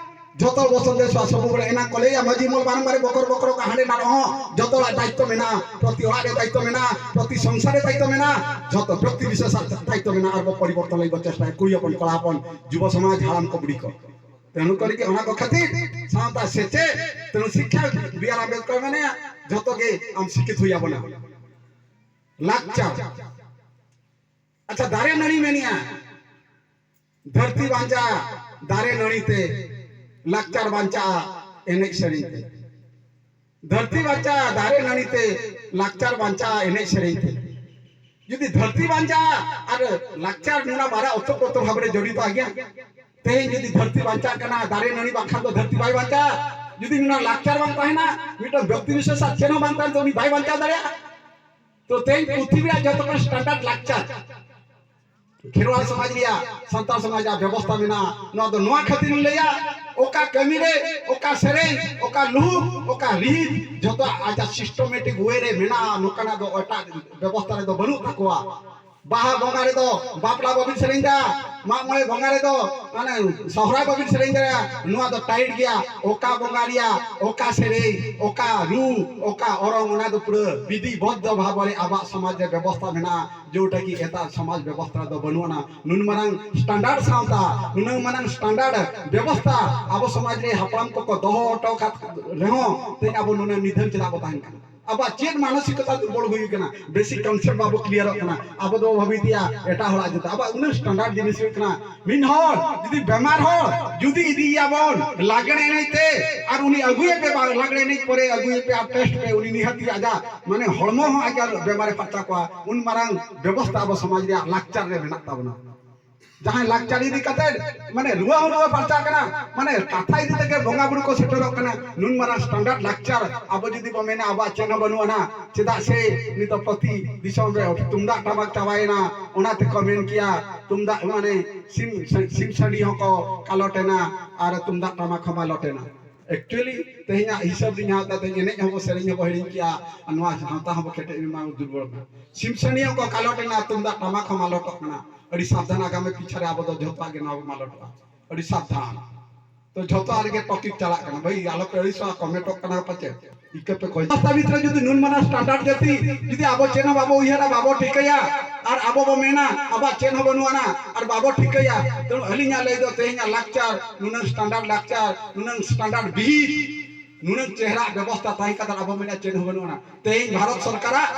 ᱡᱷᱚᱛᱚ ᱦᱚᱲ ᱵᱚ ᱥᱚᱱᱫᱮᱥᱚᱜᱼᱟ, ᱥᱚᱵᱩ ᱵᱮᱲᱟ ᱮᱱᱟ ᱠᱚ ᱞᱟᱹᱭᱟ ᱢᱟᱹᱡᱷᱤ ᱢᱚᱞ ᱵᱟᱨᱚᱢ ᱵᱟᱨᱮ ᱵᱚᱠᱚᱨ ᱵᱚᱠᱚᱨ ᱠᱚ ᱦᱟᱸᱰᱮ ᱱᱟᱰᱮ ᱦᱚᱸ ᱡᱷᱚᱛᱚ ᱦᱚᱲᱟᱜ ᱫᱟᱭᱤᱛᱛᱚ ᱢᱮᱱᱟᱜᱼᱟ, ᱯᱨᱚᱛᱤ ᱚᱲᱟᱜ ᱨᱮ ᱫᱟᱭᱤᱛᱛᱚ ᱢᱮᱱᱟᱜᱼᱟ, ᱯᱨᱚᱛᱤ ᱥᱚᱝᱥᱟᱨ ᱨᱮ ᱫᱟᱭᱤᱛᱛᱚ ᱢᱮᱱᱟᱜᱼᱟ, ᱡᱷᱚᱛᱚ ᱯᱨᱚᱛᱤ ᱵᱤᱥᱮᱥ ᱫᱟᱭᱤᱛᱛᱚ ᱢᱮᱱᱟᱜᱼᱟ᱾ ᱟᱨ ᱵᱚ ᱯᱚᱨᱤᱵᱚᱨᱛᱚᱱ ᱞᱟᱹᱜᱤᱫ ᱵᱚ ᱪᱮᱥᱴᱟᱭᱟ, ᱠᱩᱲᱤ ᱦᱚᱯᱚᱱ, ᱠᱚᱲᱟ ᱦᱚᱯᱚᱱ, ᱡᱩᱵᱚ ᱥᱚᱢᱟᱡᱽ, ᱦᱟᱲᱟᱢ ᱠᱚ, ᱵᱩᱲᱦᱤ ᱠᱚ᱾ ᱛᱮᱱᱩ ᱠᱚᱨᱮ ᱜᱮ ᱚᱱᱟ ᱠᱚ ᱠᱷᱟᱹᱛᱤᱨ ᱥᱟᱶᱛᱟ ᱥᱮᱪᱮᱫ, ᱛᱮᱱᱩ ᱥᱤᱠᱠᱷᱟ ᱵᱤ ᱟᱨ ᱟᱢᱵᱮᱫᱠᱚᱨ ᱢᱮᱱᱟᱭᱟ, ᱡᱷᱚᱛᱚ ᱜᱮ ᱟᱢ ᱥᱤᱠᱠᱷᱤᱛ ᱦᱩᱭ ᱟᱵᱚᱱᱟ᱾ ᱞᱟᱠᱪᱟᱨ, ᱟᱪᱪᱷᱟ, ᱫᱟᱨᱮ ᱱᱟᱹᱲᱤ ᱢᱮᱱᱮᱜᱼᱟ, ᱫᱷᱟᱹᱨᱛᱤ ᱵᱟᱧᱪᱟᱜᱼᱟ ᱫᱟᱨᱮ ᱱᱟᱹᱲᱤ ᱛᱮ, ᱞᱟᱠᱪᱟᱨ ᱵᱟᱧᱪᱟᱜᱼᱟ ᱮᱱᱮᱡ ᱥᱮᱨᱮᱧ ᱛᱮ᱾ ᱫᱷᱟᱹᱨᱛᱤ ᱵᱟᱧᱪᱟᱜᱼᱟ ᱫᱟᱨᱮ ᱱᱟᱹᱲᱤ ᱛᱮ, ᱞᱟᱠᱪᱟᱨ ᱵᱟᱧᱪᱟᱜᱼᱟ ᱮᱱᱮᱡ ᱥᱮᱨᱮᱧ ᱛᱮ᱾ ᱡᱩᱫᱤ ᱫᱷᱟᱹᱨᱛᱤ ᱵᱟᱧᱪᱟᱜᱼᱟ ᱟᱨ ᱞᱟᱠᱪᱟᱨ ᱱᱚᱣᱟ ᱵᱟᱨᱭᱟ ᱚᱛᱚᱯᱨᱚᱛᱚ ᱵᱷᱟᱵᱽ ᱨᱮ ᱡᱚᱲᱤᱛᱚ ᱜᱮᱭᱟ᱾ ᱛᱮᱦᱮᱧ ᱡᱩᱫᱤ ᱫᱷᱟᱹᱨᱛᱤ ᱵᱟᱧᱪᱟᱜ ᱠᱟᱱᱟ, ᱫᱟᱨᱮ ᱱᱟᱹᱲᱤ ᱵᱟᱝᱠᱷᱟᱱ ᱫᱚ ᱫᱷᱟᱹᱨᱛᱤ ᱵᱟᱭ ᱵᱟᱧᱪᱟᱜᱼᱟ᱾ ᱡᱩᱫᱤ ᱱᱚᱣᱟ ᱞᱟᱠᱪᱟᱨ ᱵᱟᱝ ᱛᱟᱦᱮᱱᱟ, ᱢᱤᱫᱴᱟᱝ ᱵᱮᱠᱛᱤ ᱵᱤᱥᱮᱥ ᱟᱜ ᱪᱮᱫ ᱦᱚᱸ ᱵᱟᱝ ᱛᱟᱦᱮᱱ ᱛᱮ ᱩᱱᱤ ᱵᱟᱭ ᱵᱟᱧᱪᱟᱣ ᱫᱟᱲᱮᱭᱟᱜᱼᱟ᱾ ᱛᱚ ᱛᱮᱦᱮᱧ ᱯᱨᱤᱛᱷᱤᱵᱤ ᱨᱮᱭᱟᱜ ᱡᱚᱛᱚ ᱠᱷᱚᱱ ᱥᱴᱟᱱᱰᱟᱨᱰ ᱞᱟᱠᱪᱟᱨ ᱠᱷᱮᱨᱣᱟᱲ ᱥᱚᱢᱟᱡᱽ ᱨᱮᱭᱟᱜ, ᱥᱟᱱᱛᱟᱲ ᱥᱚᱢᱟᱡᱽ ᱨᱮᱭᱟᱜ ᱵᱮᱵᱚᱥᱛᱟ ᱢᱮᱱᱟᱜᱼᱟ᱾ ᱱᱚᱣᱟ ᱫᱚ ᱱᱚᱣᱟ ᱠᱷᱟᱹᱛᱤᱨ ᱤᱧ ᱞᱟᱹᱭᱟ, ᱚᱠᱟ ᱠᱟᱹᱢᱤ ᱨᱮ, ᱚᱠᱟ ᱥᱮᱨᱮᱧ, ᱚᱠᱟ ᱞᱩᱦᱩᱠ, ᱚᱠᱟ ᱨᱤᱦᱤᱴ, ᱡᱷᱚᱛᱚ ᱟᱡᱟᱜ ᱥᱤᱥᱴᱮᱢᱮᱴᱤᱠ ᱳᱭᱮ ᱨᱮ ᱢᱮᱱᱟᱜᱼᱟ, ᱱᱚᱝᱠᱟᱱᱟᱜ ᱫᱚ ᱮᱴᱟᱜ ᱵᱮᱵᱚᱥᱛᱟ ᱨᱮᱫᱚ ᱵᱟᱹᱱᱩᱜ ᱛᱟᱠᱚᱣᱟ᱾ ᱵᱟᱦᱟ ᱵᱚᱸᱜᱟ ᱨᱮᱫᱚ ᱵᱟᱯᱞᱟ ᱵᱟᱹᱵᱤᱱ ᱥᱮᱨᱮᱧ ᱫᱟ, ᱢᱟᱜ ᱢᱚᱬᱮ ᱵᱚᱸᱜᱟ ᱨᱮᱫᱚ ᱢᱟᱱᱮ ᱥᱚᱦᱨᱟᱭ ᱵᱟᱹᱵᱤᱱ ᱥᱮᱨᱮᱧ ᱫᱟᱲᱮᱭᱟᱜᱼᱟ, ᱱᱚᱣᱟ ᱫᱚ ᱴᱟᱭᱤᱴ ᱜᱮᱭᱟ᱾ ᱚᱠᱟ ᱵᱚᱸᱜᱟ ᱨᱮᱭᱟᱜ ᱚᱠᱟ ᱥᱮᱨᱮᱧ, ᱚᱠᱟ ᱨᱩ, ᱚᱠᱟ ᱚᱨᱚᱝ, ᱚᱱᱟ ᱫᱚ ᱯᱩᱨᱟᱹ ᱵᱤᱫᱷᱤ ᱵᱚᱫᱽᱫᱷᱚ ᱵᱷᱟᱵᱽ ᱨᱮ ᱟᱵᱚᱣᱟᱜ ᱥᱚᱢᱟᱡᱽ ᱨᱮ ᱵᱮᱵᱚᱥᱛᱟ ᱢᱮᱱᱟᱜᱼᱟ, ᱡᱮᱴᱟ ᱠᱤ ᱮᱴᱟᱜ ᱥᱚᱢᱟᱡᱽ ᱵᱮᱵᱚᱥᱛᱟ ᱨᱮᱫᱚ ᱵᱟᱹᱱᱩᱜ ᱟᱱᱟ᱾ ᱱᱩᱱ ᱢᱟᱨᱟᱝ ᱥᱴᱟᱱᱰᱟᱨᱰ ᱥᱟᱶᱛᱟ, ᱱᱩᱱᱟᱹᱝ ᱢᱟᱨᱟᱝ ᱥᱴᱟᱱᱰᱟᱨᱰ ᱵᱮᱵᱚᱥᱛᱟ ᱟᱵᱚ ᱥᱚᱢᱟᱡᱽ ᱨᱮ ᱦᱟᱯᱲᱟᱢ ᱠᱚᱠᱚ ᱫᱚᱦᱚ ᱦᱚᱴᱚ ᱟᱠᱟᱫ ᱨᱮᱦᱚᱸ ᱛᱮᱦᱮᱧ ᱟᱵᱚ ᱱᱩᱱᱟᱹᱝ ᱱᱤᱫᱷᱟᱹᱱ ᱪᱮᱫᱟᱜ ᱵᱚ ᱛᱟᱦᱮᱱ ᱠᱟᱱᱟ? ᱟᱵᱚᱣᱟᱜ ᱪᱮᱫ ᱢᱟᱱᱚᱥᱤᱠᱚᱛᱟ ᱫᱩᱨᱵᱚᱞ ᱦᱩᱭ ᱠᱟᱱᱟ? ᱵᱮᱥᱤᱠ ᱠᱚᱱᱥᱮᱯᱴ ᱵᱟᱵᱚ ᱠᱞᱤᱭᱟᱨᱚᱜ ᱠᱟᱱᱟ᱾ ᱟᱵᱚ ᱫᱚ ᱵᱷᱟᱵᱤᱛᱮᱭᱟ ᱮᱴᱟᱜ ᱦᱚᱲᱟᱜ ᱡᱩᱫᱟᱹ᱾ ᱟᱵᱚᱣᱟᱜ ᱩᱱᱟᱹᱜ ᱥᱴᱟᱱᱰᱟᱨᱰ ᱡᱤᱱᱤᱥ ᱦᱩᱭᱩᱜ ᱠᱟᱱᱟ, ᱢᱤᱫ ᱦᱚᱲ ᱡᱩᱫᱤ ᱵᱮᱢᱟᱨ ᱦᱚᱲ ᱡᱩᱫᱤ ᱤᱫᱤᱭᱮᱭᱟᱵᱚᱱ ᱞᱟᱜᱽᱲᱮ ᱮᱱᱮᱡ ᱛᱮ, ᱟᱨ ᱩᱱᱤ ᱟᱹᱜᱩᱭᱮ ᱯᱮ, ᱵᱟ-, ᱞᱟᱜᱽᱲᱮ ᱮᱱᱮᱡ ᱯᱚᱨᱮ ᱟᱹᱜᱩᱭᱮ ᱯᱮ ᱟᱨ ᱴᱮᱥᱴ ᱯᱮ, ᱩᱱᱤ ᱱᱤᱦᱟᱹᱛᱤ ᱟᱡᱟᱜ ᱢᱟᱱᱮ ᱦᱚᱲᱢᱚ ᱦᱚᱸ ᱟᱡᱟᱜ ᱵᱮᱢᱟᱨᱮ ᱯᱷᱟᱨᱪᱟ ᱠᱚᱣᱟ᱾ ᱩᱱ ᱢᱟᱨᱟᱝ ᱵᱮᱵᱚᱥᱛᱷᱟ ᱟᱵᱚ ᱥᱚᱢᱟᱡᱽ ᱨᱮᱭᱟᱜ ᱞᱟᱠᱪᱟᱨ ᱨᱮ ᱢᱮᱱᱟᱜ ᱛᱟᱵᱚᱱᱟ᱾ ᱡᱟᱦᱟᱸᱭ ᱞᱟᱠᱪᱟᱨ ᱤᱫᱤ ᱠᱟᱛᱮ ᱢᱟᱱᱮ ᱨᱩᱣᱟᱹ ᱦᱚᱸ ᱨᱩᱣᱟᱹ ᱯᱷᱟᱨᱪᱟᱜ ᱠᱟᱱᱟ, ᱢᱟᱱᱮ ᱠᱟᱛᱷᱟ ᱤᱫᱤ ᱛᱮᱜᱮ ᱵᱚᱸᱜᱟ ᱵᱩᱨᱩ ᱠᱚ ᱥᱮᱴᱮᱨᱚᱜ ᱠᱟᱱᱟ᱾ ᱱᱩᱱ ᱢᱟᱨᱟᱝ ᱥᱴᱟᱱᱰᱟᱨᱰ ᱞᱟᱠᱪᱟᱨ ᱟᱵᱚ ᱡᱩᱫᱤ ᱵᱚ ᱢᱮᱱᱟ ᱟᱵᱚᱣᱟᱜ ᱪᱮᱫ ᱦᱚᱸ ᱵᱟᱹᱱᱩᱜ ᱟᱱᱟ, ᱪᱮᱫᱟᱜ ᱥᱮ ᱱᱤᱛᱚᱜ ᱯᱨᱚᱛᱤ ᱫᱤᱥᱚᱢ ᱨᱮ ᱛᱩᱢᱫᱟᱜ ᱴᱟᱢᱟᱠ ᱪᱟᱵᱟᱭᱮᱱᱟ, ᱚᱱᱟ ᱛᱮᱠᱚ ᱢᱮᱱ ᱠᱮᱭᱟ ᱛᱩᱢᱫᱟᱜ ᱢᱟᱱᱮ ᱥᱤᱢ, ᱥᱤᱢ ᱥᱟᱺᱰᱤ ᱦᱚᱸᱠᱚ ᱠᱟᱞᱚᱴ ᱮᱱᱟ ᱟᱨ ᱛᱩᱢᱫᱟᱜ ᱴᱟᱢᱟᱠ ᱦᱚᱸ ᱢᱟᱞᱚᱴ ᱮᱱᱟ᱾ ᱮᱠᱪᱩᱭᱮᱞᱤ ᱛᱮᱦᱮᱧᱟᱜ ᱦᱤᱥᱟᱹᱵ ᱨᱤᱧ ᱦᱟᱛᱟᱣ ᱛᱮ ᱮᱱᱮᱡ ᱦᱚᱸᱵᱚ ᱥᱮᱨᱮᱧ ᱦᱚᱸᱵᱚ ᱦᱤᱲᱤᱧ ᱠᱮᱜᱼᱟ, ᱟᱨ ᱱᱚᱣᱟ ᱥᱟᱶᱛᱟ ᱦᱚᱸᱵᱚ ᱠᱮᱴᱮᱡ ᱢᱟ ᱫᱩᱨᱵᱚᱞ ᱠᱟᱱᱟ᱾ ᱥᱤᱢ ᱥᱟᱺᱰᱤ ᱦᱚᱸᱠᱚ ᱠᱟᱞᱚᱴ ᱮᱱᱟ, ᱛᱩᱢᱫᱟᱜ ᱴᱟᱢᱟᱠ ᱦᱚᱸ ᱢᱟᱞᱚᱴᱚᱜ ᱠᱟᱱᱟ᱾ ᱟᱹᱰᱤ ᱥᱟᱵᱫᱷᱟᱱ, ᱟᱜᱟᱢᱤ ᱯᱤᱪᱷᱟ ᱨᱮ ᱟᱵᱚ ᱫᱚ ᱡᱷᱚᱛᱚᱣᱟᱜ ᱜᱮ ᱱᱚᱣᱟ ᱵᱚ ᱢᱟᱞᱚᱴᱚᱜᱼᱟ᱾ ᱟᱹᱰᱤ ᱥᱟᱵᱫᱷᱟᱱ᱾ ᱛᱚ ᱡᱷᱚᱛᱚ ᱟᱜ ᱨᱮᱜᱮ ᱴᱚᱯᱤᱠ ᱪᱟᱞᱟᱜ ᱠᱟᱱᱟ ᱵᱷᱟᱹᱭ, ᱟᱞᱚ ᱯᱮ ᱟᱹᱲᱤᱥᱚᱜᱼᱟ, ᱠᱚᱢᱮᱱᱴᱚᱜ ᱠᱟᱱᱟ ᱯᱟᱪᱮ᱾ ᱤᱠᱟᱹ ᱯᱮ ᱠᱷᱚᱡ᱾ ᱱᱟᱥᱛᱟ ᱵᱷᱤᱛᱨᱤ ᱡᱩᱫᱤ ᱱᱩᱱ ᱢᱟᱨᱟᱝ ᱥᱴᱟᱱᱰᱟᱨᱰ ᱡᱟᱹᱛᱤ ᱡᱩᱫᱤ ᱟᱵᱚ ᱪᱮᱫ ᱦᱚᱸ ᱵᱟᱵᱚ ᱩᱭᱦᱟᱹᱨᱟ, ᱵᱟᱵᱚ ᱴᱷᱤᱠᱟᱹᱭᱟ, ᱟᱨ ᱟᱵᱚ ᱵᱚ ᱢᱮᱱᱟ ᱟᱵᱚᱣᱟᱜ ᱪᱮᱫ ᱦᱚᱸ ᱵᱟᱹᱱᱩᱜ ᱟᱱᱟ ᱟᱨ ᱵᱟᱵᱚ ᱴᱷᱤᱠᱟᱹᱭᱟ, ᱛᱮ ᱟᱹᱞᱤᱧᱟᱜ ᱞᱟᱹᱭ ᱫᱚ ᱛᱮᱦᱮᱧᱟᱜ ᱞᱟᱠᱪᱟᱨ, ᱱᱩᱱᱟᱹᱝ ᱥᱴᱟᱱᱰᱟᱨᱰ ᱞᱟᱠᱪᱟᱨ, ᱱᱩᱱᱟᱹᱝ ᱥᱴᱟᱱᱰᱟᱨᱰ ᱵᱤᱦᱤ, ᱱᱩᱱᱟᱹᱝ ᱪᱮᱦᱨᱟ ᱵᱮᱵᱚᱥᱛᱟ ᱛᱟᱦᱮᱸ ᱠᱟᱛᱮ ᱟᱵᱚ ᱢᱮᱱᱟ ᱪᱮᱫ ᱦᱚᱸ ᱵᱟᱹᱱᱩᱜ ᱟᱱᱟ᱾ ᱛᱮᱦᱮᱧ ᱵᱷᱟᱨᱚᱛ ᱥᱚᱨᱠᱟᱨᱟᱜ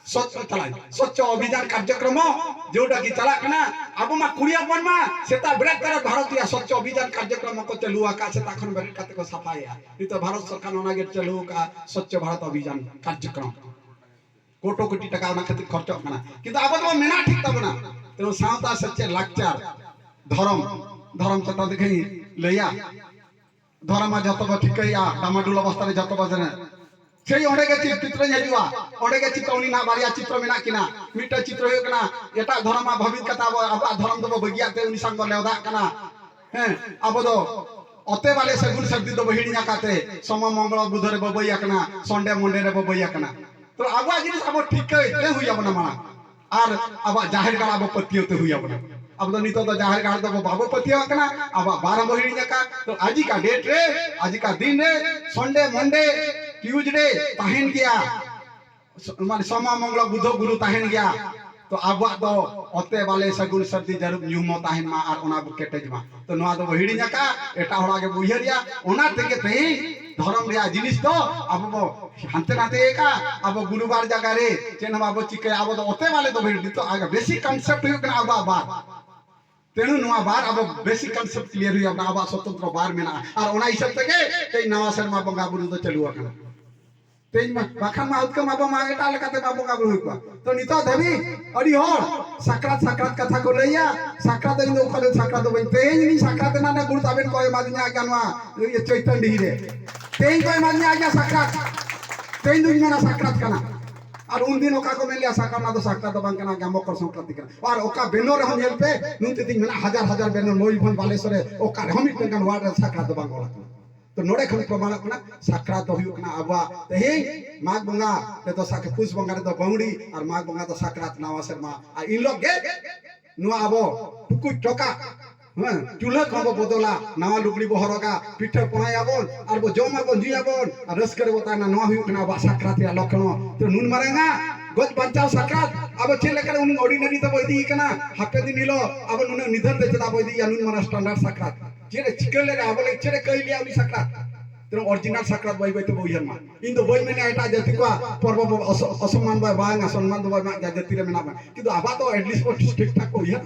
ᱥᱚᱪᱪᱷᱚ ᱪᱟᱞᱟᱜ ᱥᱚᱪᱪᱷᱚ ᱚᱵᱷᱤᱡᱟᱱ ᱠᱟᱨᱡᱚᱠᱨᱚᱢ ᱡᱮᱴᱟ ᱠᱤ ᱪᱟᱞᱟᱜ ᱠᱟᱱᱟ, ᱟᱵᱚ ᱢᱟ ᱠᱩᱲᱤ ᱦᱚᱯᱚᱱ ᱢᱟ ᱥᱮᱛᱟᱜ ᱵᱮᱨᱮᱫ ᱛᱚᱨᱟ ᱵᱷᱟᱨᱚᱛᱤᱭᱟ ᱥᱚᱪᱪᱷᱚ ᱚᱵᱷᱤᱡᱟᱱ ᱠᱟᱨᱡᱚᱠᱨᱚᱢ ᱠᱚ ᱪᱟᱹᱞᱩ ᱟᱠᱟᱫ, ᱥᱮᱛᱟᱜ ᱠᱷᱚᱱ ᱵᱮᱨᱮᱫ ᱠᱟᱛᱮ ᱠᱚ ᱥᱟᱯᱷᱟᱭᱮᱫᱼᱟ᱾ ᱱᱤᱛᱚᱜ ᱵᱷᱟᱨᱚᱛ ᱥᱚᱨᱠᱟᱨ ᱚᱱᱟ ᱜᱮ ᱪᱟᱹᱞᱩ ᱟᱠᱟᱫ ᱥᱚᱪᱪᱷᱚ ᱵᱷᱟᱨᱚᱛ ᱚᱵᱷᱤᱡᱟᱱ ᱠᱟᱨᱡᱚᱠᱨᱚᱢ᱾ ᱠᱳᱴᱤ ᱠᱳᱴᱤ ᱴᱟᱠᱟ ᱚᱱᱟ ᱠᱷᱟᱹᱛᱤᱨ ᱠᱷᱚᱨᱪᱚᱜ ᱠᱟᱱᱟ, ᱠᱤᱱᱛᱩ ᱟᱵᱚ ᱫᱚ ᱢᱮᱱᱟᱜ ᱴᱷᱤᱠ ᱛᱟᱵᱚᱱᱟ᱾ ᱛᱮᱢᱚᱱ ᱥᱟᱶᱛᱟ ᱥᱮᱪᱮᱫ ᱞᱟᱠᱪᱟᱨ ᱫᱷᱚᱨᱚᱢ, ᱫᱷᱚᱨᱚᱢ ᱪᱮᱛᱟᱱ ᱛᱮᱜᱮᱧ ᱞᱟᱹᱭᱟ᱾ ᱫᱷᱚᱨᱚᱢ ᱢᱟ ᱡᱚᱛᱚ ᱵᱚ ᱴᱷᱤᱠᱟᱹᱭᱟ, ᱰᱟᱢᱟᱰᱩᱞ ᱚᱵᱚᱥᱛᱷᱟ ᱨᱮ ᱡᱚᱛᱚ ᱵᱚ ᱡᱟᱱᱟ᱾ ᱥᱮᱭ ᱚᱸᱰᱮ ᱜᱮ ᱪᱤᱛ-, ᱪᱤᱛᱨᱚᱧ ᱦᱤᱡᱩᱜᱼᱟ, ᱚᱸᱰᱮ ᱜᱮ ᱪᱤᱛᱨᱚ, ᱩᱱᱤ ᱱᱟᱜ ᱵᱟᱨᱭᱟ ᱪᱤᱛᱨᱚ ᱢᱮᱱᱟᱜ ᱠᱤᱱᱟ᱾ ᱢᱤᱫᱴᱟᱝ ᱪᱤᱛᱨᱚ ᱦᱩᱭᱩᱜ ᱠᱟᱱᱟ ᱮᱴᱟᱜ ᱫᱷᱚᱨᱚᱢ ᱢᱟ ᱵᱷᱟᱹᱵᱤᱛ ᱠᱟᱛᱮ ᱟᱵᱚ ᱟᱵᱚᱣᱟᱜ ᱫᱷᱚᱨᱚᱢ ᱫᱚᱵᱚ ᱵᱟᱹᱜᱤᱭᱟᱜ ᱛᱮ ᱩᱱᱤ ᱥᱟᱝ ᱵᱚ ᱞᱮᱣᱫᱟᱜ ᱠᱟᱱᱟ᱾ ᱦᱮᱸ, ᱟᱵᱚ ᱫᱚ ᱚᱛᱮ ᱵᱟᱞᱮ ᱥᱟᱹᱜᱩᱱ ᱥᱟᱹᱨᱫᱤ ᱫᱚᱵᱚ ᱦᱤᱲᱤᱧ ᱟᱠᱟᱫ ᱛᱮ ᱥᱚᱢᱚ ᱢᱚᱝᱜᱚᱞ ᱵᱩᱫᱷᱚ ᱨᱮᱵᱚ ᱵᱟᱹᱭ ᱟᱠᱟᱱᱟ, ᱥᱚᱱᱰᱮ ᱢᱚᱱᱰᱮ ᱨᱮᱵᱚ ᱵᱟᱹᱭ ᱟᱠᱟᱱᱟ᱾ ᱛᱚ ᱟᱵᱚᱣᱟᱜ ᱡᱤᱱᱤᱥ ᱟᱵᱚ ᱴᱷᱤᱠᱟᱹᱭ ᱛᱮ ᱦᱩᱭ ᱟᱵᱚᱱᱟ ᱢᱟᱲᱟᱝ᱾ ᱟᱨ ᱟᱵᱚᱣᱟᱜ ᱡᱟᱦᱮᱨ ᱜᱟᱲ ᱟᱵᱚ ᱯᱟᱹᱛᱭᱟᱹᱣ ᱛᱮ ᱦᱩᱭ ᱟᱵᱚᱱᱟ᱾ ᱟᱵᱚ ᱫᱚ ᱱᱤᱛᱚᱜ ᱫᱚ ᱡᱟᱦᱮᱨ ᱜᱟᱲ ᱫᱚ ᱵᱟᱵᱚ ᱯᱟᱹᱛᱭᱟᱹᱣ ᱟᱠᱟᱱᱟ, ᱟᱵᱚᱣᱟᱜ ᱵᱟᱨ ᱦᱚᱸᱵᱚ ᱦᱤᱲᱤᱧ ᱟᱠᱟᱫ᱾ ᱛᱚ ᱟᱡᱤᱠᱟ ᱰᱮᱴ ᱨᱮ, ᱟᱡᱤᱠᱟ ᱫᱤᱱ ᱨᱮ, ᱥᱚᱱᱰᱮ ᱢᱚᱱᱰᱮ ᱴᱤᱭᱩᱡᱰᱮ ᱛᱟᱦᱮᱱ ᱜᱮᱭᱟ, ᱥᱚ-, ᱢᱟᱱᱮ ᱥᱚᱢᱟ ᱢᱚᱝᱜᱚᱞ ᱵᱩᱫᱷᱚ ᱜᱩᱨᱩ ᱛᱟᱦᱮᱱ ᱜᱮᱭᱟ᱾ ᱛᱚ ᱟᱵᱚᱣᱟᱜ ᱫᱚ ᱚᱛᱮ ᱵᱟᱞᱮ ᱥᱟᱹᱜᱩᱱ ᱥᱟᱹᱨᱫᱤ ᱡᱟᱹᱨᱩᱵ ᱧᱩᱦᱩᱢ ᱦᱚᱸ ᱛᱟᱦᱮᱱ ᱢᱟ ᱟᱨ ᱚᱱᱟ ᱵᱚ ᱠᱮᱴᱮᱡ ᱢᱟ᱾ ᱛᱚ ᱱᱚᱣᱟ ᱫᱚᱵᱚ ᱦᱤᱲᱤᱧ ᱟᱠᱟᱫ, ᱮᱴᱟᱜ ᱦᱚᱲᱟᱜ ᱜᱮᱵᱚ ᱩᱭᱦᱟᱹᱨᱮᱜᱼᱟ᱾ ᱚᱱᱟ ᱛᱮᱜᱮ ᱛᱮᱦᱮᱧ ᱫᱷᱚᱨᱚᱢ ᱨᱮᱭᱟᱜ ᱡᱤᱱᱤᱥ ᱫᱚ ᱟᱵᱚ ᱵᱚ ᱦᱟᱱᱛᱮ ᱱᱟᱛᱮ ᱟᱠᱟᱫ᱾ ᱟᱵᱚ ᱜᱩᱨᱩᱵᱟᱨ ᱡᱟᱭᱜᱟ ᱨᱮ ᱪᱮᱫ ᱦᱚᱸ ᱵᱟᱵᱚ ᱪᱤᱠᱟᱹᱭᱟ, ᱟᱵᱚ ᱫᱚ ᱚᱛᱮ ᱵᱟᱞᱮ ᱫᱚ ᱵᱷᱤᱲ᱾ ᱱᱤᱛᱚᱜ ᱟᱜ ᱵᱮᱥᱤᱠ ᱠᱚᱱᱥᱮᱯᱴ ᱦᱩᱭᱩᱜ ᱠᱟᱱᱟ ᱟᱵᱚᱣᱟᱜ ᱵᱟᱨ᱾ ᱛᱮᱱᱩ ᱱᱚᱣᱟ ᱵᱟᱨ ᱟᱵᱚ ᱵᱮᱥᱤᱠ ᱠᱚᱱᱥᱮᱯᱴ ᱠᱞᱤᱭᱟᱨ ᱦᱩᱭᱩᱜᱼᱟ, ᱟᱵᱚᱣᱟᱜ ᱥᱚᱛᱚᱱᱛᱨᱚ ᱵᱟᱨ ᱢᱮᱱᱟᱜᱼᱟ᱾ ᱟᱨ ᱚᱱᱟ ᱦᱤᱥᱟᱹᱵ ᱛᱮᱜᱮ ᱛᱮᱦᱮᱧ ᱱᱟᱣᱟ ᱥᱮᱨᱢᱟ ᱵᱚᱸᱜᱟ ᱵᱩᱨᱩ ᱫᱚ ᱪᱟᱹᱞᱩ ᱟᱠᱟᱱᱟ᱾ ᱛᱮᱦᱮᱧ ᱢᱟ ᱵᱟᱠᱷᱟᱱ ᱢᱟ ᱦᱩᱛᱠᱟᱹ ᱢᱟ ᱟᱵᱚ ᱢᱟ ᱮᱴᱟᱜ ᱞᱮᱠᱟᱛᱮ ᱢᱟ ᱵᱚᱸᱜᱟ ᱵᱩᱨᱩ ᱦᱩᱭ ᱠᱚᱜᱼᱟ᱾ ᱛᱚ ᱱᱤᱛᱚᱜ ᱫᱷᱟᱹᱵᱤᱡ ᱟᱹᱰᱤ ᱦᱚᱲ ᱥᱟᱠᱨᱟᱛ, ᱥᱟᱠᱨᱟᱛ ᱠᱟᱛᱷᱟ ᱠᱚ ᱞᱟᱹᱭᱟ, ᱥᱟᱠᱨᱟᱛ ᱫᱚ ᱤᱧ ᱫᱚ ᱚᱠᱟ ᱨᱮ ᱥᱟᱠᱨᱟᱛ ᱫᱚ ᱵᱟᱹᱧ, ᱛᱮᱦᱮᱧ ᱤᱧ ᱥᱟᱠᱨᱟᱛ ᱮᱱᱟ, ᱚᱱᱟ ᱜᱩᱨᱩ ᱛᱟᱵᱮᱱ ᱠᱚ ᱮᱢᱟᱫᱤᱧᱟ ᱟᱡ ᱱᱚᱣᱟ ᱤᱭᱟᱹ ᱪᱳᱭᱛᱚᱱ ᱰᱤᱦᱤ ᱨᱮ᱾ ᱛᱮᱦᱮᱧ ᱠᱚ ᱮᱢᱟᱫᱤᱧᱟ ᱟᱡ ᱥᱟᱠᱨᱟᱛ᱾ ᱛᱮᱦᱮᱧ ᱫᱩᱧ ᱢᱮᱱᱟ ᱥᱟᱠᱨᱟᱛ ᱠᱟᱱᱟ᱾ ᱟᱨ ᱩᱱᱫᱤᱱ ᱚᱠᱟ ᱠᱚ ᱢᱮᱱ ᱞᱮᱭᱟ ᱥᱟᱠᱨᱟᱛ, ᱚᱱᱟ ᱫᱚ ᱥᱟᱠᱨᱟᱛ ᱫᱚ ᱵᱟᱝ ᱠᱟᱱᱟ, ᱜᱟᱢᱚᱠᱚᱨ ᱥᱚᱝᱠᱨᱟᱱᱛᱤ ᱠᱟᱱᱟ᱾ ᱟᱨ ᱚᱠᱟ ᱵᱮᱱᱚᱨ ᱨᱮᱦᱚᱸ ᱧᱮᱞ ᱯᱮ, ᱱᱩᱱ ᱛᱮ ᱛᱤᱧ ᱢᱮᱱᱟ ᱦᱟᱡᱟᱨ ᱦᱟᱡᱟᱨ ᱵᱮᱱᱚᱨ, ᱢᱚᱭᱩᱨᱵᱷᱚᱸᱡᱽ, ᱵᱟᱞᱮᱥᱚᱨ ᱨᱮ ᱚᱠᱟ ᱨᱮᱦᱚᱸ ᱢᱤᱫᱴᱮᱱ ᱜᱟᱱ ᱣᱟᱨᱰ ᱨᱮ ᱥᱟᱠᱨᱟᱛ ᱫᱚ ᱵᱟᱝ ᱚᱞ ᱟᱠᱟᱱᱟ᱾ ᱛᱚ ᱱᱚᱰᱮ ᱠᱷᱚᱱ ᱯᱨᱚᱢᱟᱬᱚᱜ ᱠᱟᱱᱟ ᱥᱟᱠᱨᱟᱛ ᱫᱚ ᱦᱩᱭᱩᱜ ᱠᱟᱱᱟ ᱟᱵᱚᱣᱟᱜ ᱛᱮᱦᱮᱧ ᱢᱟᱜᱽ ᱵᱚᱸᱜᱟ ᱨᱮᱫᱚ ᱥᱟᱠ-, ᱯᱩᱥ ᱵᱚᱸᱜᱟ ᱨᱮᱫᱚ ᱵᱟᱹᱣᱲᱤ ᱟᱨ ᱢᱟᱜᱽ ᱵᱚᱸᱜᱟ ᱫᱚ ᱥᱟᱠᱨᱟᱛ, ᱱᱟᱣᱟ ᱥᱮᱨᱢᱟ᱾ ᱟᱨ ᱤᱱ ᱦᱤᱞᱳᱜ ᱜᱮ ᱱᱚᱣᱟ ᱟᱵᱚ ᱴᱩᱠᱩᱡ ᱴᱚᱠᱟ ᱦᱮᱸ, ᱪᱩᱞᱦᱟᱹ ᱠᱚᱦᱚᱸ ᱵᱚ ᱵᱚᱫᱚᱞᱟ, ᱱᱟᱣᱟ ᱞᱩᱜᱽᱲᱤ ᱵᱚ ᱦᱚᱨᱚᱜᱟ, ᱯᱤᱴᱷᱟᱹ ᱯᱚᱲᱟᱭᱟᱵᱚᱱ, ᱟᱨ ᱵᱚ ᱡᱚᱢᱟᱵᱚᱱ, ᱧᱩᱭᱟᱵᱚᱱ, ᱟᱨ ᱨᱟᱹᱥᱠᱟᱹ ᱨᱮᱵᱚ ᱛᱟᱦᱮᱱᱟ᱾ ᱱᱚᱣᱟ ᱦᱩᱭᱩᱜ ᱠᱟᱱᱟ ᱟᱵᱚᱣᱟᱜ ᱥᱟᱠᱨᱟᱛ ᱨᱮᱭᱟᱜ ᱞᱚᱠᱠᱷᱚᱱ᱾ ᱛᱚ, ᱱᱩᱱ ᱢᱟᱨᱟᱝ ᱟᱜ ᱜᱚᱡ ᱵᱟᱧᱪᱟᱣ ᱥᱟᱠᱨᱟᱛ, ᱟᱵᱚ ᱪᱮᱫ ᱞᱮᱠᱟᱨᱮ ᱩᱱᱤ ordinary ᱛᱮᱵᱚ ᱤᱫᱤᱭᱮ ᱠᱟᱱᱟ, ᱦᱟᱯᱮ ᱫᱤᱱ ᱦᱤᱞᱳᱜ ᱟᱵᱚ ᱱᱩᱱᱟᱹᱜ ᱱᱤᱫᱷᱟᱹᱱ ᱛᱮ ᱪᱮᱫᱟᱜ ᱵᱚ ᱤᱫᱤᱭᱮᱭᱟ ᱱᱩᱱ ᱢᱟᱨᱟᱝ standard ᱥᱟᱠᱨᱟᱛ? ᱪᱮᱫ ᱮ ᱪᱤᱠᱟᱹ ᱞᱮᱫᱟ, ᱟᱵᱚ ᱞᱟᱹᱜᱤᱫ ᱪᱮᱫ ᱮ ᱠᱟᱹᱭ ᱞᱮᱭᱟ ᱩᱱᱤ ᱥᱟᱠᱨᱟᱛ? ᱛᱮ original ᱥᱟᱠᱨᱟᱛ ᱵᱟᱹᱭ ᱵᱟᱹᱭ ᱛᱮᱵᱚ ᱩᱭᱦᱟᱹᱨ ᱢᱟ᱾ ᱤᱧ ᱫᱚ ᱵᱟᱹᱧ ᱢᱮᱱᱟ ᱮᱴᱟᱜ ᱡᱟᱹᱛᱤ ᱠᱚᱣᱟᱜ ᱯᱚᱨᱵᱚ ᱵᱚ ᱚᱥᱚ-, ᱚᱥᱚᱢᱢᱟᱱ ᱵᱚ ᱵᱟᱝᱟ, ᱥᱚᱱᱢᱟᱱ ᱫᱚ ᱵᱚ ᱮᱢᱟ ᱡᱟ ᱡᱟᱹᱛᱤ ᱨᱮ ᱢᱮᱱᱟᱜ ᱢᱟ, ᱠᱤᱱᱛᱩ ᱟᱵᱚᱣᱟᱜ ᱫᱚ at least ᱵᱚ ᱴᱷᱤᱠ ᱴᱷᱟᱠ ᱠᱚ ᱩᱭᱦᱟᱹᱨ᱾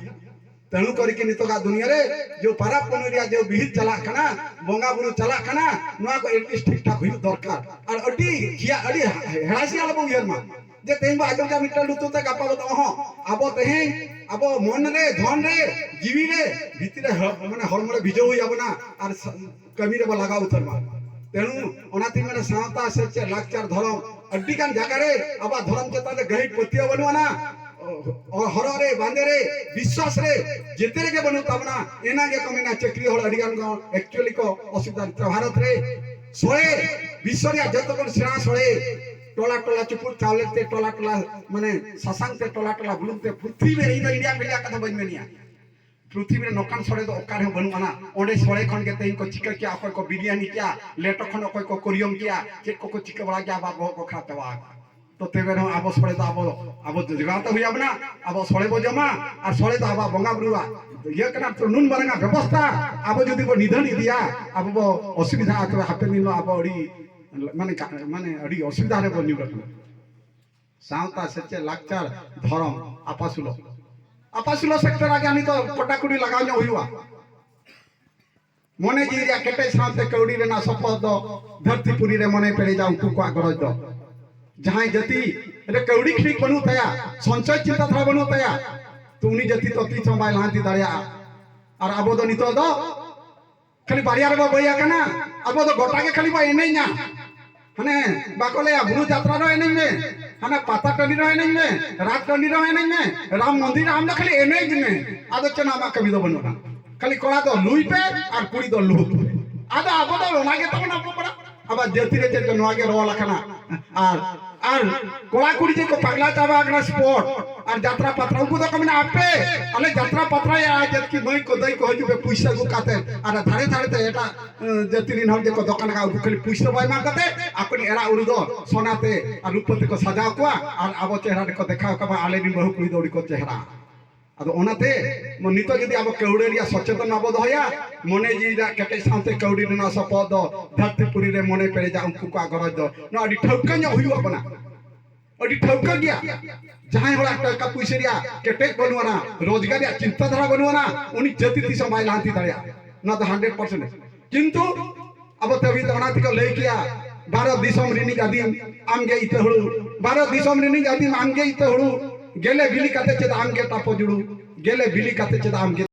ᱛᱮᱱᱩ ᱠᱚᱨᱮ ᱜᱮ ᱱᱤᱛᱚᱜᱟᱜ ᱫᱩᱱᱤᱭᱟᱹ ᱨᱮ ᱡᱮ ᱯᱟᱨᱟᱵᱽ ᱯᱩᱱᱟᱹᱭ ᱨᱮᱭᱟᱜ ᱡᱮ ᱵᱤᱦᱤᱛ ᱪᱟᱞᱟᱜ ᱠᱟᱱᱟ, ᱵᱚᱸᱜᱟ ᱵᱩᱨᱩ ᱪᱟᱞᱟᱜ ᱠᱟᱱᱟ, ᱱᱚᱣᱟ ᱠᱚ at least ᱴᱷᱤᱠ ᱴᱷᱟᱠ ᱦᱩᱭᱩᱜ ᱫᱚᱨᱠᱟᱨ᱾ ᱟᱨ ᱟᱹᱰᱤ ᱠᱷᱤᱭᱟ-, ᱟᱹᱰᱤ ᱦᱮᱲᱟᱥᱤ ᱟᱞᱚᱵᱚ ᱩᱭᱦᱟᱹᱨ ᱢᱟ ᱡᱮ ᱛᱮᱦᱮᱧ ᱵᱚ ᱟᱸᱡᱚᱢ ᱠᱮᱫᱟ ᱢᱤᱫᱴᱟᱝ ᱞᱩᱛᱩᱨ ᱛᱮ, ᱜᱟᱯᱟ ᱵᱚ ᱫᱚ ᱚᱦᱚᱸ᱾ ᱟᱵᱚ ᱛᱮᱦᱮᱧ ᱟᱵᱚ ᱢᱚᱱ ᱨᱮ, ᱫᱷᱚᱱ ᱨᱮ, ᱡᱤᱣᱤ ᱨᱮ, ᱵᱷᱤᱛᱨᱤ ᱨᱮ ᱦᱚ-, ᱢᱟᱱᱮ ᱦᱚᱲᱢᱚ ᱨᱮ ᱵᱷᱤᱡᱟᱹᱣ ᱦᱩᱭ ᱟᱵᱚᱱᱟ ᱟᱨ ᱥᱟ-, ᱠᱟᱹᱢᱤ ᱨᱮᱵᱚ ᱞᱟᱜᱟᱣ ᱩᱛᱟᱹᱨ ᱢᱟ᱾ ᱛᱮᱱᱩ ᱚᱱᱟᱛᱤᱧ ᱢᱮᱱᱟ, ᱥᱟᱶᱛᱟ, ᱥᱮᱪᱮᱫ, ᱞᱟᱠᱪᱟᱨ, ᱫᱷᱚᱨᱚᱢ, ᱟᱹᱰᱤ ᱜᱟᱱ ᱡᱟᱭᱜᱟ ᱨᱮ ᱟᱵᱚᱣᱟᱜ ᱫᱷᱚᱨᱚᱢ ᱪᱮᱛᱟᱱ ᱨᱮ ᱜᱟᱹᱦᱤᱨ ᱯᱟᱹᱛᱭᱟᱹᱣ ᱵᱟᱹᱱᱩᱜ ᱟᱱᱟ᱾ ᱚ, ᱦᱚᱨᱚᱜ ᱨᱮ, ᱵᱟᱸᱫᱮ ᱨᱮ, ᱵᱤᱥᱣᱟᱥ ᱨᱮ, ᱡᱮᱛᱮ ᱨᱮᱜᱮ ᱵᱟᱹᱱᱩᱜ ᱛᱟᱵᱚᱱᱟ᱾ ᱮᱱᱟᱝ ᱜᱮᱠᱚ ᱢᱮᱱᱟ ᱪᱟᱹᱠᱨᱤ ᱦᱚᱲ ᱟᱹᱰᱤ ᱜᱟᱱ ᱠᱚ actually ᱠᱚ ᱚᱥᱩᱵᱤᱫᱷᱟ᱾ ᱵᱷᱟᱨᱚᱛ ᱨᱮ ᱥᱚᱲᱮ, ᱵᱤᱥᱣ ᱨᱮᱭᱟᱜ ᱡᱚᱛᱚ ᱠᱷᱚᱱ ᱥᱮᱬᱟ ᱥᱚᱲᱮ, ᱴᱚᱞᱟ ᱴᱚᱞᱟ ᱪᱩᱯᱩᱫ ᱪᱟᱣᱞᱮ ᱛᱮ, ᱴᱚᱞᱟ ᱴᱚᱞᱟ ᱢᱟᱱᱮ ᱥᱟᱥᱟᱝ ᱛᱮ, ᱴᱚᱞᱟ ᱴᱚᱞᱟ ᱵᱩᱞᱩᱝ ᱛᱮ, ᱯᱨᱤᱛᱷᱤᱵᱤ ᱨᱮ, ᱤᱧ ᱫᱚ ᱤᱱᱰᱤᱭᱟ ᱢᱤᱰᱤᱭᱟ ᱠᱟᱛᱷᱟ ᱵᱟᱹᱧ ᱢᱮᱱᱮᱜᱼᱟ, ᱯᱨᱤᱛᱷᱤᱵᱤ ᱨᱮ ᱱᱚᱝᱠᱟᱱ ᱥᱚᱲᱮ ᱫᱚ ᱚᱠᱟ ᱨᱮᱦᱚᱸ ᱵᱟᱹᱱᱩᱜ ᱟᱱᱟ᱾ ᱚᱸᱰᱮ ᱥᱚᱲᱮ ᱠᱷᱚᱱ ᱜᱮ ᱛᱮᱦᱮᱧ ᱠᱚ ᱪᱤᱠᱟᱹ ᱠᱮᱜᱼᱟ, ᱚᱠᱚᱭ ᱠᱚ ᱵᱤᱨᱭᱟᱱᱤ ᱠᱮᱜᱼᱟ, ᱞᱮᱴᱚ ᱠᱷᱚᱱ ᱚᱠᱚᱭ ᱠᱚ ᱠᱚᱨᱤᱭᱚᱢ ᱠᱮᱜᱼᱟ, ᱪᱮᱫ ᱠᱚᱠᱚ ᱪᱤᱠᱟᱹ ᱵᱟᱲᱟ ᱠᱮᱜᱼᱟ, ᱟᱵᱚᱣᱟᱜ ᱵᱚᱦᱚᱜ ᱠᱚ ᱠᱷᱟᱨᱟᱯ ᱪᱟᱵᱟ ᱟᱠᱟᱱᱟ᱾ ᱛᱚ ᱛᱚᱵᱮ ᱨᱮᱦᱚᱸ ᱟᱵᱚ ᱥᱚᱲᱮ ᱫᱚ ᱟᱵᱚ, ᱟᱵᱚ ᱡᱚᱜᱟᱣ ᱛᱮ ᱦᱩᱭ ᱟᱵᱚᱱᱟ, ᱟᱵᱚ ᱥᱚᱲᱮ ᱵᱚ ᱡᱚᱢᱟ, ᱟᱨ ᱥᱚᱲᱮ ᱫᱚ ᱟᱵᱚᱣᱟᱜ ᱵᱚᱸᱜᱟ ᱵᱩᱨᱩᱣᱟᱜ ᱤᱭᱟᱹ ᱠᱟᱱᱟ᱾ ᱛᱚ ᱱᱩᱱ ᱢᱟᱨᱟᱝ ᱟᱜ ᱵᱮᱵᱚᱥᱛᱷᱟ ᱟᱵᱚ ᱡᱩᱫᱤ ᱵᱚ ᱱᱤᱫᱷᱟᱹᱱ ᱤᱫᱤᱭᱟ, ᱟᱵᱚ ᱵᱚ ᱚᱥᱩᱵᱤᱫᱷᱟᱜᱼᱟ, ᱛᱚᱵᱮ ᱦᱟᱯᱮᱱ ᱫᱤᱱ ᱦᱤᱞᱳᱜ ᱟᱵᱚ ᱟᱹᱰᱤ, ᱢᱟᱱᱮ ᱠᱟ-, ᱢᱟᱱᱮ ᱟᱹᱰᱤ ᱚᱥᱩᱵᱤᱫᱷᱟ ᱨᱮᱵᱚ ᱧᱩᱨ ᱟᱠᱟᱱᱟ᱾ ᱥᱟᱶᱛᱟ, ᱥᱮᱪᱮᱫ, ᱞᱟᱠᱪᱟᱨ, ᱫᱷᱚᱨᱚᱢ, ᱟᱯᱟᱥᱩᱞᱚᱜ, ᱟᱯᱟᱥᱩᱞᱚᱜ ᱥᱮᱫ ᱛᱮ ᱨᱟᱡᱟ ᱱᱤᱛᱚᱜ ᱯᱚᱴᱟᱠᱩᱴᱤ ᱞᱟᱜᱟᱣ ᱧᱚᱜ ᱦᱩᱭᱩᱜᱼᱟ᱾ ᱢᱚᱱᱮ ᱡᱤᱣᱤ ᱨᱮᱭᱟᱜ ᱠᱮᱴᱮᱡ ᱥᱟᱶᱛᱮ ᱠᱟᱹᱣᱰᱤ ᱨᱮᱱᱟᱜ ᱥᱚᱯᱚᱦᱚᱫ ᱫᱚ ᱫᱷᱟᱹᱨᱛᱤ ᱯᱩᱨᱤ ᱨᱮ ᱢᱚᱱᱮ ᱯᱮᱨᱮᱡᱟ ᱩᱱᱠᱩ ᱠᱚᱣᱟᱜ ᱜᱚᱨᱚᱡᱽ ᱫᱚ᱾ ᱡᱟᱦᱟᱸᱭ ᱡᱟᱹᱛᱤ ᱨᱮ ᱠᱟᱹᱣᱰᱤ ᱴᱷᱤᱠ ᱵᱟᱹᱱᱩᱜ ᱛᱟᱭᱟ, ᱥᱚᱧᱪᱚᱭ ᱪᱤᱱᱛᱟᱹ ᱫᱷᱟᱨᱟ ᱵᱟᱹᱱᱩᱜ ᱛᱟᱭᱟ, ᱛᱚ ᱩᱱᱤ ᱡᱟᱹᱛᱤ ᱫᱚ ᱛᱤᱥ ᱦᱚᱸ ᱵᱟᱭ ᱞᱟᱦᱟᱱᱛᱤ ᱫᱟᱲᱮᱭᱟᱜᱼᱟ᱾ ᱟᱨ ᱟᱵᱚ ᱫᱚ ᱱᱤᱛᱚᱜ ᱫᱚ ᱠᱷᱟᱹᱞᱤ ᱵᱟᱨᱭᱟ ᱨᱮᱵᱚ ᱵᱟᱹᱭ ᱟᱠᱟᱱᱟ᱾ ᱟᱵᱚ ᱫᱚ ᱜᱚᱴᱟ ᱜᱮ ᱠᱷᱟᱹᱞᱤ ᱵᱚ ᱮᱱᱮᱡᱟ᱾ ᱦᱟᱱᱮ ᱵᱟᱠᱚ ᱞᱟᱹᱭᱟ, ᱵᱩᱨᱩ ᱡᱟᱛᱨᱟ ᱨᱮᱦᱚᱸ ᱮᱱᱮᱡ ᱢᱮ, ᱦᱟᱱᱮ ᱯᱟᱛᱟ ᱴᱟᱺᱰᱤ ᱨᱮᱦᱚᱸ ᱮᱱᱮᱡ ᱢᱮ, ᱨᱟᱛ ᱴᱟᱺᱰᱤ ᱨᱮᱦᱚᱸ ᱮᱱᱮᱡ ᱢᱮ, ᱨᱟᱢ ᱢᱚᱱᱫᱤᱨ ᱨᱮ ᱟᱢ ᱫᱚ ᱠᱷᱟᱹᱞᱤ ᱮᱱᱮᱡ ᱢᱮ᱾ ᱟᱫᱚ ᱪᱮᱫ ᱦᱚᱸ ᱟᱢᱟᱜ ᱠᱟᱹᱢᱤ ᱫᱚ ᱵᱟᱹᱱᱩᱜᱼᱟ᱾ ᱠᱷᱟᱹᱞᱤ ᱠᱚᱲᱟ ᱫᱚ ᱞᱩᱭ ᱯᱮ ᱟᱨ ᱠᱩᱲᱤ ᱫᱚ ᱞᱩᱦᱩᱠ ᱯᱮ᱾ ᱟᱫᱚ ᱟᱵᱚ ᱫᱚ ᱚᱱᱟ ᱜᱮ ᱛᱟᱵᱚᱱ ᱟᱵᱚ ᱯᱟᱲᱟ᱾ ᱟᱵᱟᱨ ᱡᱟᱹᱛᱤ ᱨᱮ ᱪᱮᱫ ᱠᱚ ᱱᱚᱣᱟ ᱜᱮ ᱨᱚᱲ ᱟᱠᱟᱱᱟ᱾ ᱟᱨ ᱟᱨ ᱠᱚᱲᱟ ᱠᱩᱲᱤ ᱡᱮ ᱠᱚ ᱯᱟᱜᱽᱞᱟ ᱪᱟᱵᱟ ᱟᱠᱟᱱᱟ ᱥᱯᱳᱨᱴ ᱟᱨ ᱡᱟᱛᱨᱟ ᱯᱟᱛᱨᱟ, ᱩᱱᱠᱩ ᱫᱚᱠᱚ ᱢᱮᱱᱟ, "ᱟᱯᱮ ᱟᱞᱮ ᱡᱟᱛᱨᱟ ᱯᱟᱛᱨᱟᱭᱟ, ᱡᱟᱹᱛᱠᱤ ᱢᱟᱹᱭ ᱠᱚ ᱫᱟᱹᱭ ᱠᱚ ᱦᱤᱡᱩᱜ ᱯᱮ ᱯᱩᱭᱥᱟᱹ ᱟᱹᱜᱩ ᱠᱟᱛᱮ, ᱟᱨ ᱫᱷᱟᱨᱮ ᱫᱷᱟᱨᱮ ᱛᱮ ᱮᱴᱟᱜ ᱮ, ᱡᱟᱹᱛᱤ ᱨᱮᱱ ᱦᱚᱲ ᱡᱮ ᱠᱚ ᱫᱚᱠᱟᱱ ᱟᱠᱟᱫ, ᱩᱱᱠᱩ ᱠᱷᱟᱹᱞᱤ ᱯᱩᱭᱥᱟᱹ ᱵᱟᱭ ᱮᱢᱟ ᱠᱟᱛᱮ ᱟᱠᱚ ᱨᱮᱱ ᱮᱲᱟ ᱩᱨᱩ ᱫᱚ ᱥᱚᱱᱟ ᱛᱮ ᱟᱨ ᱨᱩᱯᱟᱹ ᱛᱮᱠᱚ ᱥᱟᱡᱟᱣ ᱠᱚᱣᱟ ᱟᱨ ᱟᱵᱚ ᱪᱮᱦᱨᱟ ᱨᱮᱠᱚ ᱫᱮᱠᱷᱟᱣ ᱠᱟᱢᱟ, ᱟᱞᱮ ᱨᱮᱱ ᱵᱟᱹᱦᱩ ᱠᱩᱲᱤ ᱫᱚ ᱟᱹᱰᱤ ᱠᱚ ᱪᱮᱦᱨᱟ᱾" ᱟᱫᱚ ᱚᱱᱟᱛᱮ ᱱᱤᱛᱚᱜ ᱡᱩᱫᱤ ᱟᱵᱚ ᱠᱟᱹᱣᱰᱤ ᱨᱮᱭᱟᱜ ᱥᱚᱪᱮᱛᱚᱱ ᱵᱟᱵᱚ ᱫᱚᱦᱚᱭᱟ, ᱢᱚᱱᱮ ᱡᱤᱣᱤ ᱨᱮᱭᱟᱜ ᱠᱮᱴᱮᱡ ᱥᱟᱶᱛᱮ ᱠᱟᱹᱣᱰᱤ ᱨᱮᱱᱟᱜ ᱥᱚᱯᱚᱦᱚᱫ ᱫᱚ ᱫᱷᱟᱹᱨᱛᱤ ᱯᱩᱨᱤ ᱨᱮ ᱢᱚᱱᱮ ᱯᱮᱨᱮᱡᱟ ᱩᱱᱠᱩ ᱠᱚᱣᱟᱜ ᱜᱚᱨᱚᱡᱽ ᱫᱚ᱾ ᱱᱚᱣᱟ ᱟᱹᱰᱤ ᱴᱷᱟᱹᱣᱠᱟᱹ ᱧᱚᱜ ᱦᱩᱭᱩᱜ ᱟᱵᱚᱱᱟ, ᱟᱹᱰᱤ ᱴᱷᱟᱹᱣᱠᱟᱹ ᱜᱮᱭᱟ᱾ ᱡᱟᱦᱟᱸᱭ ᱦᱚᱲᱟᱜ ᱴᱟᱠᱟ ᱯᱩᱭᱥᱟᱹ ᱨᱮᱭᱟᱜ ᱠᱮᱴᱮᱡ ᱵᱟᱹᱱᱩᱜ ᱟᱱᱟ, ᱨᱳᱡᱽᱜᱟᱨ ᱨᱮᱭᱟᱜ ᱪᱤᱱᱛᱟᱹ ᱫᱷᱟᱨᱟ ᱵᱟᱹᱱᱩᱜ ᱟᱱᱟ, ᱩᱱᱤ ᱡᱟᱹᱛᱤ ᱛᱤᱥ ᱦᱚᱸ ᱵᱟᱭ ᱞᱟᱦᱟᱱᱛᱤ ᱫᱟᱲᱮᱭᱟᱜᱼᱟ᱾ ᱱᱚᱣᱟ ᱫᱚ ᱦᱟᱱᱰᱨᱮᱰ ᱯᱟᱨᱥᱮᱱᱴ᱾ ᱠᱤᱱᱛᱩ ᱟᱵᱚ ᱛᱮ ᱦᱩᱭᱩᱜ ᱚᱱᱟ ᱛᱮᱠᱚ ᱞᱟᱹᱭ ᱠᱮᱭᱟ, "ᱵᱷᱟᱨᱚᱛ ᱫᱤᱥᱚᱢ ᱨᱤᱱᱤᱡ ᱟᱹᱫᱤᱢ ᱟᱢᱜᱮ ᱤᱛᱟᱹ ᱦᱩᱲᱩ, ᱵᱷᱟᱨᱚᱛ ᱫᱤᱥᱚᱢ ᱨᱤᱱᱤᱡ ᱟᱹᱫᱤᱢ ᱟᱢᱜᱮ ᱤᱛᱟᱹ ᱦᱩᱲᱩ, ᱜᱮᱞᱮ ᱵᱤᱞᱤ ᱠᱟᱛᱮ ᱪᱮᱫ ᱟᱢᱜᱮ ᱴᱟᱯᱚ ᱡᱩᱲᱩ, ᱜᱮᱞᱮ ᱵᱤᱞᱤ ᱠᱟᱛᱮ ᱪᱮᱫ ᱟᱢᱜᱮ